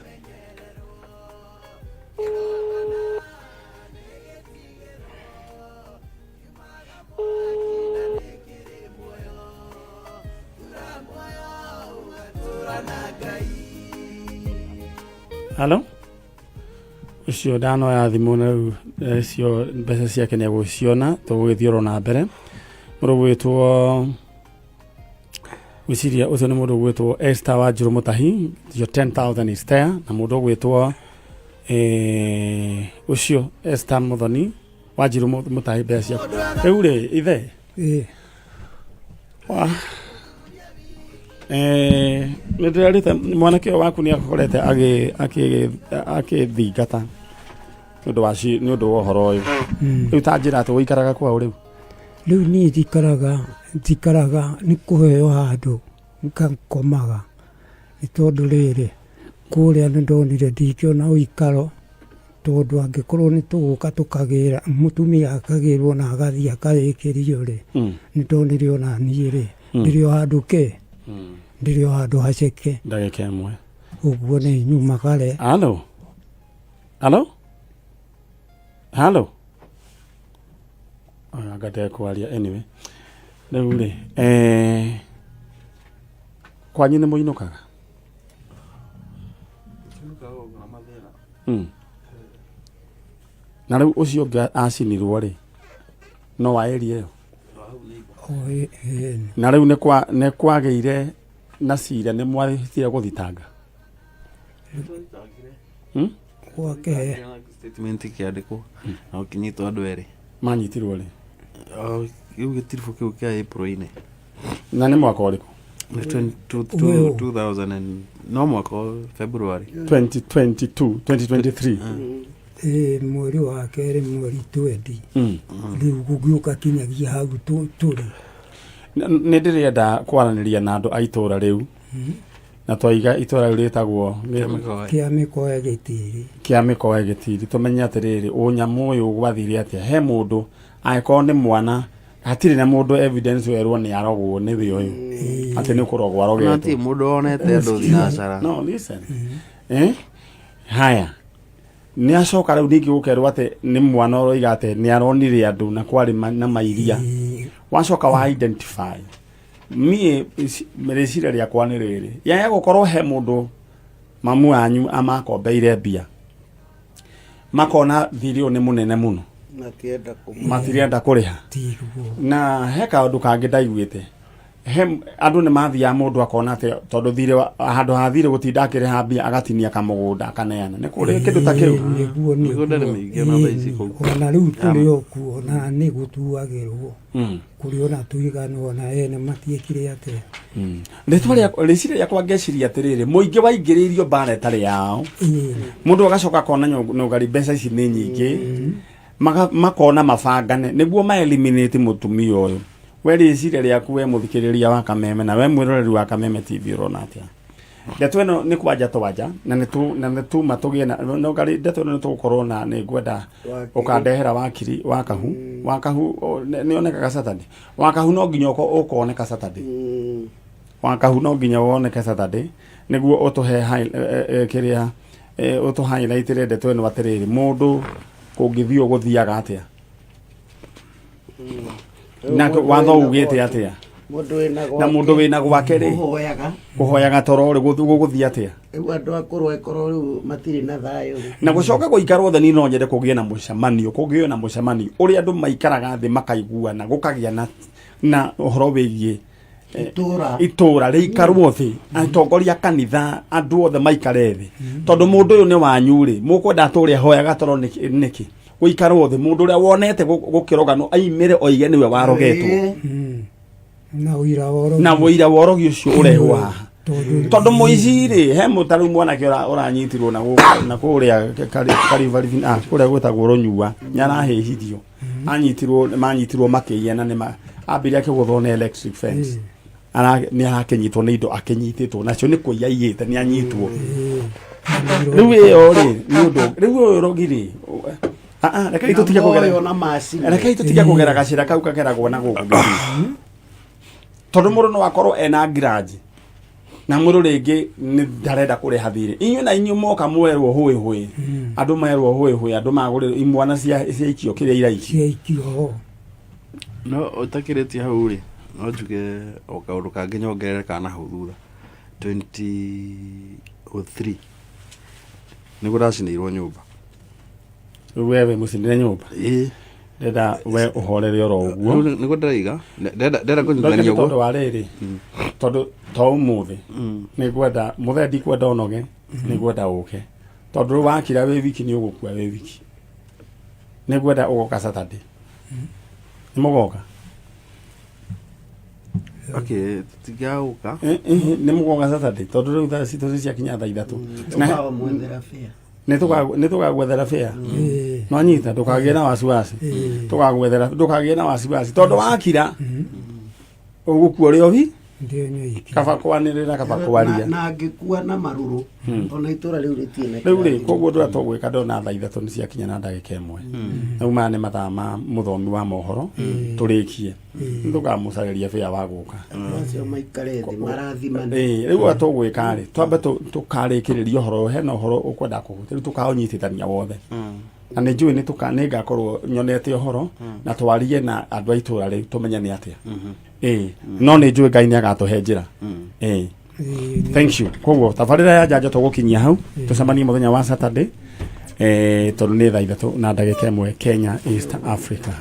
Halo? Ũcio ndanoya thimũ na rĩu icio mbeca ciake nĩ egũciona tũgũgĩthiĩ oro na mbere. Mũndũ ũgwĩtwo gwĩciria ũcio nĩ mũndũ ũgwĩtwo Esther Wanjirũ Mũtahi, your 10,000 is there, na mũndũ ũgwĩtwo ũcio Esther Mũthoni Wanjirũ Mũtahi mbeca ciaku. Rĩu rĩ ithe Wa. Nĩ ndĩrerĩte mwanake ũyũ waku nĩ akorete agĩthingata nĩ ũndũ wa nĩ ũndũ wa ũhoro ũyũ. Rĩu ta njĩra atĩ ũikaraga kwaũ rĩu? Rĩu niĩ njikaraga njikaraga nĩ kũheo handũ ngakomaga nĩ tondũ rĩrĩ kũrĩa nĩ ndonire ndingĩona ũikaro Tondũ angĩkorwo nĩ tũgũka tũkagĩra, mũtumia akagĩrwo na agathiĩ akarĩkĩrio rĩ, nĩ ndonire ona niĩ rĩ, ndĩrĩ o handũ kĩ, ndĩrĩ o handũ haceke. Ndagĩka ĩmwe. Ũguo nĩ nyumagare. Halo? Halo? Halo? Anga ndekwaria anyway. Rĩu rĩ, eh, kwanyu nĩ mũinũkaga? Na rĩu ũcio ũngĩ acinirwo rĩ, no wa area ĩyo? O, ĩ- ĩ- Na rĩu nĩ kwa nĩ kwagĩire na cira nĩ mwahĩtire gũthitanga? Gwake Statement ĩkĩandĩkwo na ũkĩnyitwo andũ erĩ. Manyitirwo rĩ? O, Kĩu gĩtiribũ kĩu kĩa April-inĩ. Na nĩ mwaka ũrĩkũ? Nĩ Ũyũ. 2000 and- no mwaka wa February. 2022, 2023. Ĩ, mweri wa kerĩ mweri twendi rĩu gũgĩũka kinyagia hau tũrĩ. Nĩ ndĩrenda kwaranĩria na andũ a itũra rĩu na twaiga itũra rĩu rĩtagwo Kĩa Mĩkoe Gĩtiri. Kĩa Mĩkoe Gĩtiri, tũmenye atĩrĩrĩ, ũnyamũ ũyũ gwathire atĩa. He mũndũ angĩkorwo nĩ mwana hatirĩ na mũndũ evidence werwo nĩ arogwo nĩwe ũyũ atĩ nĩ kũrogwo Ona ti arogetwo. mũndũ wonete andũ thinacara. No listen, eh haya nĩ acoka rĩu ningĩ gũkerwo atĩ nĩ mwana ũroiga atĩ nĩ aronire andũ na kwarĩ na mairia wacoka wa identify. Niĩ rĩciria rĩakwa nĩ rĩrĩ, yaya gũkorwo he mũndũ mamu wanyu amakombeire mbia makona thirĩ ũyũ nĩ mũnene mũno matienda kũmũ matirenda kũrĩha. Na he kaũndũ kangĩ ndaiguĩte, he andũ nĩ mathiaga mũndũ akona atĩ tondũ thirĩ handũ ha thirĩ gũtinda akĩrĩha mbia agatinia kamũgũnda akaneana. Nĩ kũrĩ kĩndũ ta kĩu? Nĩguo. Mĩgũnda nĩ mĩingĩ ona thaa ici kũu. Ona rĩu tũrĩ o kuo ona nĩ gũtuagĩrwo kũrĩ ona tũigana ona ene matiĩkire atĩa. Rĩtwa rĩa rĩciria rĩakwa ngeciria atĩrĩrĩ, mũingĩ waingĩrĩirio mbara ĩtarĩ yao, mũndũ agacoka akona nũgari mbeca ici nĩ nyingĩ. Makona mabangane nĩguo ma eliminate mũtumia ũyũ. We rĩciria rĩaku, we mũthikĩrĩria wa Kameme na we mwĩroreri wa Kameme TV, ũrona atĩa ndeto ĩno? Nĩ kwanja twanja na nĩ tu na nĩ tuma tũgĩe na nũgari ndeto ĩno nĩ tũgũkorwo na nĩ ngwenda Wakiri. Ũkandehera wakiri wa kahu wa kahu nĩ onekaga Saturday. Wa kahu no nginya ũkoneka Saturday. Wa kahu no nginya woneke Saturday nĩguo ũtũhe kĩrĩa ũtũ highlightĩre ndeto ĩno atĩrĩrĩ, mũndũ kũngĩthiĩ gũthiaga atĩa na Mũndũ watho wĩna ugĩte gwake. atĩa. Mũndũ wĩna Na gwake. mũndũ wĩna gwake rĩ, kũhoyaga. Kũhoyaga toro rĩ, gũgũthiĩ atĩa? Rĩu andũ akũrũ angĩkorwo rĩu matirĩ na thayũ rĩ. Na gũcoka gũikarwo thĩ, niĩ no nyende kũgĩe na mũcemanio, kũgĩe na mũcemanio ũrĩa andũ maikaraga thĩ makaiguana, gũkagĩa na ũhoro wĩgiĩ Itũra. Itũra rĩikarwo thĩ, atongoria a kanitha, andũ othe maikare thĩ, tondũ mũndũ ũyũ nĩ wanyu rĩ, mũkwenda atũre ahoyaga toro nĩkĩ? Nĩkĩ gũikarwo thĩ, mũndũ ũrĩa wonete gũkĩroganwo aimĩre oige nĩwe warogetwo. Na ũira wa ũrogi. Na wũira wa ũrogi ũcio ũrehwo haha, tondũ tondũ mũici rĩ, he mũtarĩu mwanake ũranyitirwo na na kũrĩa kũrĩa gwĩtagwo Rũnyua, nĩ arahĩhirio, anyitirwo, manyitirwo makĩiya na nĩ ambire akĩgũthwo nĩ electric fence. Nĩ arakĩnyitwo nĩ indo akĩnyitĩtwo nacio nĩ kũiya aiyĩte, nĩ anyitwo rĩu. Ĩyo rĩ, nĩ ũndũ rĩu ũyũ ũrogi rĩ, rekei tũtige kũgera Moyo na macini. Rekei tũtige kũgera gacĩra kau kageragwo na gũkũ gĩthiĩ, tondũ mũndũ no akorwo ena ngiraji na mũndũ rĩngĩ nĩ ndarenda kũrĩha thirĩ. Inyuĩ na inyuĩ moka mwerwo hũĩ hũĩ, andũ merwo hũĩ hũĩ, andũ magũrĩrwo imwana cia ciaikio kĩrĩa iraikio. Ciaikio. No ũtakĩrĩtie hau rĩ, no njuge o kaũndũ kangĩ nyongerere kana hau thutha 2003 nĩguo ndacinĩirwo nyũmba. Rĩu wewe mũcinĩre nyũmba? Ĩĩ. Ndenda we ũhorere oro ũguo. Rĩu nĩguo ndĩraiga ndĩrenda kũnyitithania Nĩ tondũ ũguo. Wa rĩrĩ, tondũ to ũmũthĩ nĩ ngwenda mũthee, ndikwenda ũnoge, nĩ ngwenda ũke, tondũ rĩu wakira wĩ wiki nĩ ũgũkua wĩ wiki. Nĩ ngwenda ũgoka Saturday. Nĩ mũgoka? Okay, tũtingĩagũka. Nĩ mũgoka Saturday, tondũ rĩu thaa citũ nĩ ciakinya thaa 3. Tũkamwethera bĩa. Nĩ tũgagwethera bĩa. Nwanyita, ndũkagĩe na wasiwasi, tũgagwethera, ndũkagĩe na wasiwasi, tondũ wakira ũgũkua ũrĩ ohi. Ndio nyoiki. Kaba kwanĩrĩra, kaba kwaria. Na angĩkua na marũrũ ona itũra rĩu rĩtirĩ na Rĩu rĩ kĩrathimo. Koguo ndũrĩa tũgwĩka, ndona thaa 3 nĩ ciakinya na ndagĩka 1. Rĩu maya nĩ mathaa ma mũthomi wa mohoro, tũrĩkie nĩ tũkamũcarĩria bĩa wa gũka. Andũ acio maikare thĩ marathimane. Ĩĩ, rĩu ũrĩa tũgwĩka rĩ, twambe tũkarĩkĩrĩria ũhoro ũyũ. Hena ũhoro ũkwenda kũhutia, rĩu tũkaũnyitithania wothe. Na nĩ njũĩ nĩ ngakorwo nyonete ũhoro na twarie na andũ a itũra rĩu tũmenye nĩ atĩa. Ĩĩ, no nĩ njũĩ Ngai nĩ agatũhe njĩra. Ĩĩ, thank you. Koguo tabarĩra ya njanjo tũgũkinyia hau, tũcemanie mũthenya wa Saturday, tondũ nĩ thaa 3:01 Kenya, East Africa.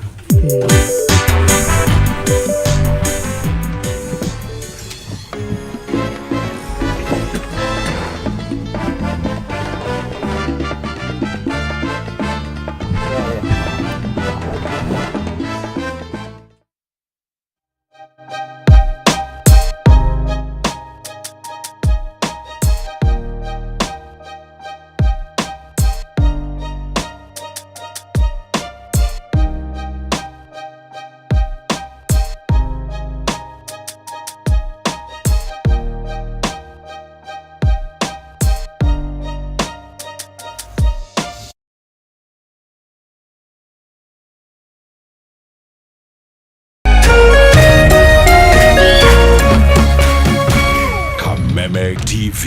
Kameme TV,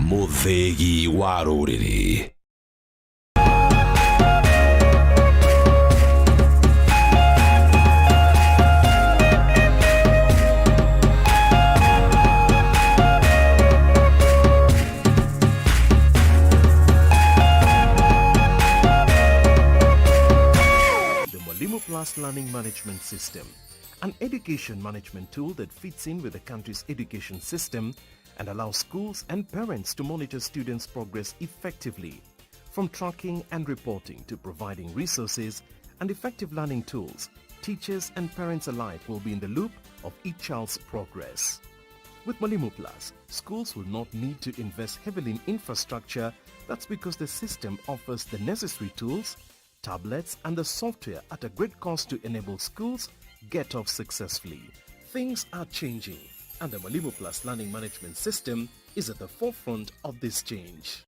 mũthĩgi wa rũrĩrĩ. The Mwalimu Plus Learning Management System, an education management tool that fits in with the country's education system and allows schools and parents to monitor students' progress effectively. From tracking and reporting to providing resources and effective learning tools, teachers and parents alike will be in the loop of each child's progress. With Mwalimu Plus, schools will not need to invest heavily in infrastructure. That's because the system offers the necessary tools, tablets and the software at a great cost to enable schools get off successfully. Things are changing, and the Mwalimu Plus Learning Management System is at the forefront of this change.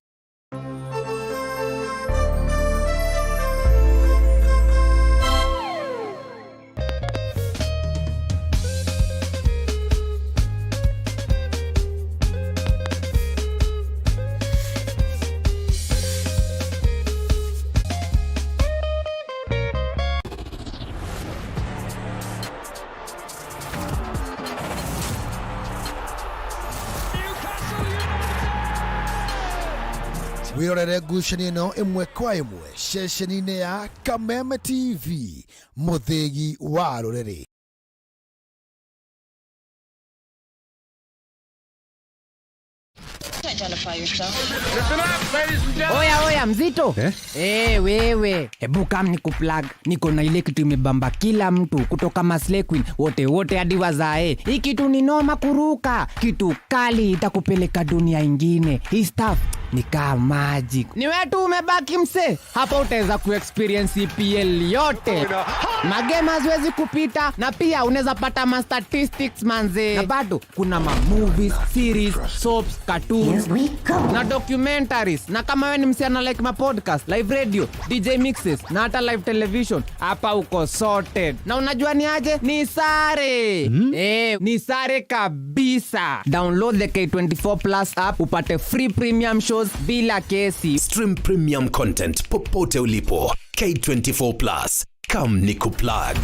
Wirorere ngucanio ĩno ĩmwe kwa ĩmwe ceceni-inĩ ya Kameme TV, mũthĩgi wa rũrĩrĩ. Oya oya mzito eh? Hey, wewe hebu kam ni kuplug, niko na ile kitu imebamba kila mtu kutoka Maslay Queen wote wote hadi wazae. Hii kitu ni noma kuruka, kitu kali itakupeleka dunia ingine. Hii stuff ni kama magic. Ni wewe tu umebaki mse, hapa utaweza kuexperience EPL yote. Magema haziwezi kupita, na pia unaweza pata ma statistics manze, na bado kuna ma movies, series, soaps, cartoons na documentaries. Na kama wewe ni msichana like ma podcast, live radio, DJ mixes na hata live television, hapa uko sorted. Na unajua ni aje? Ni sare. Ni sare kabisa. Download the K24 Plus app upate free premium shows bila kesi. Stream premium content popote ulipo. K24 Plus. Come nikuplug.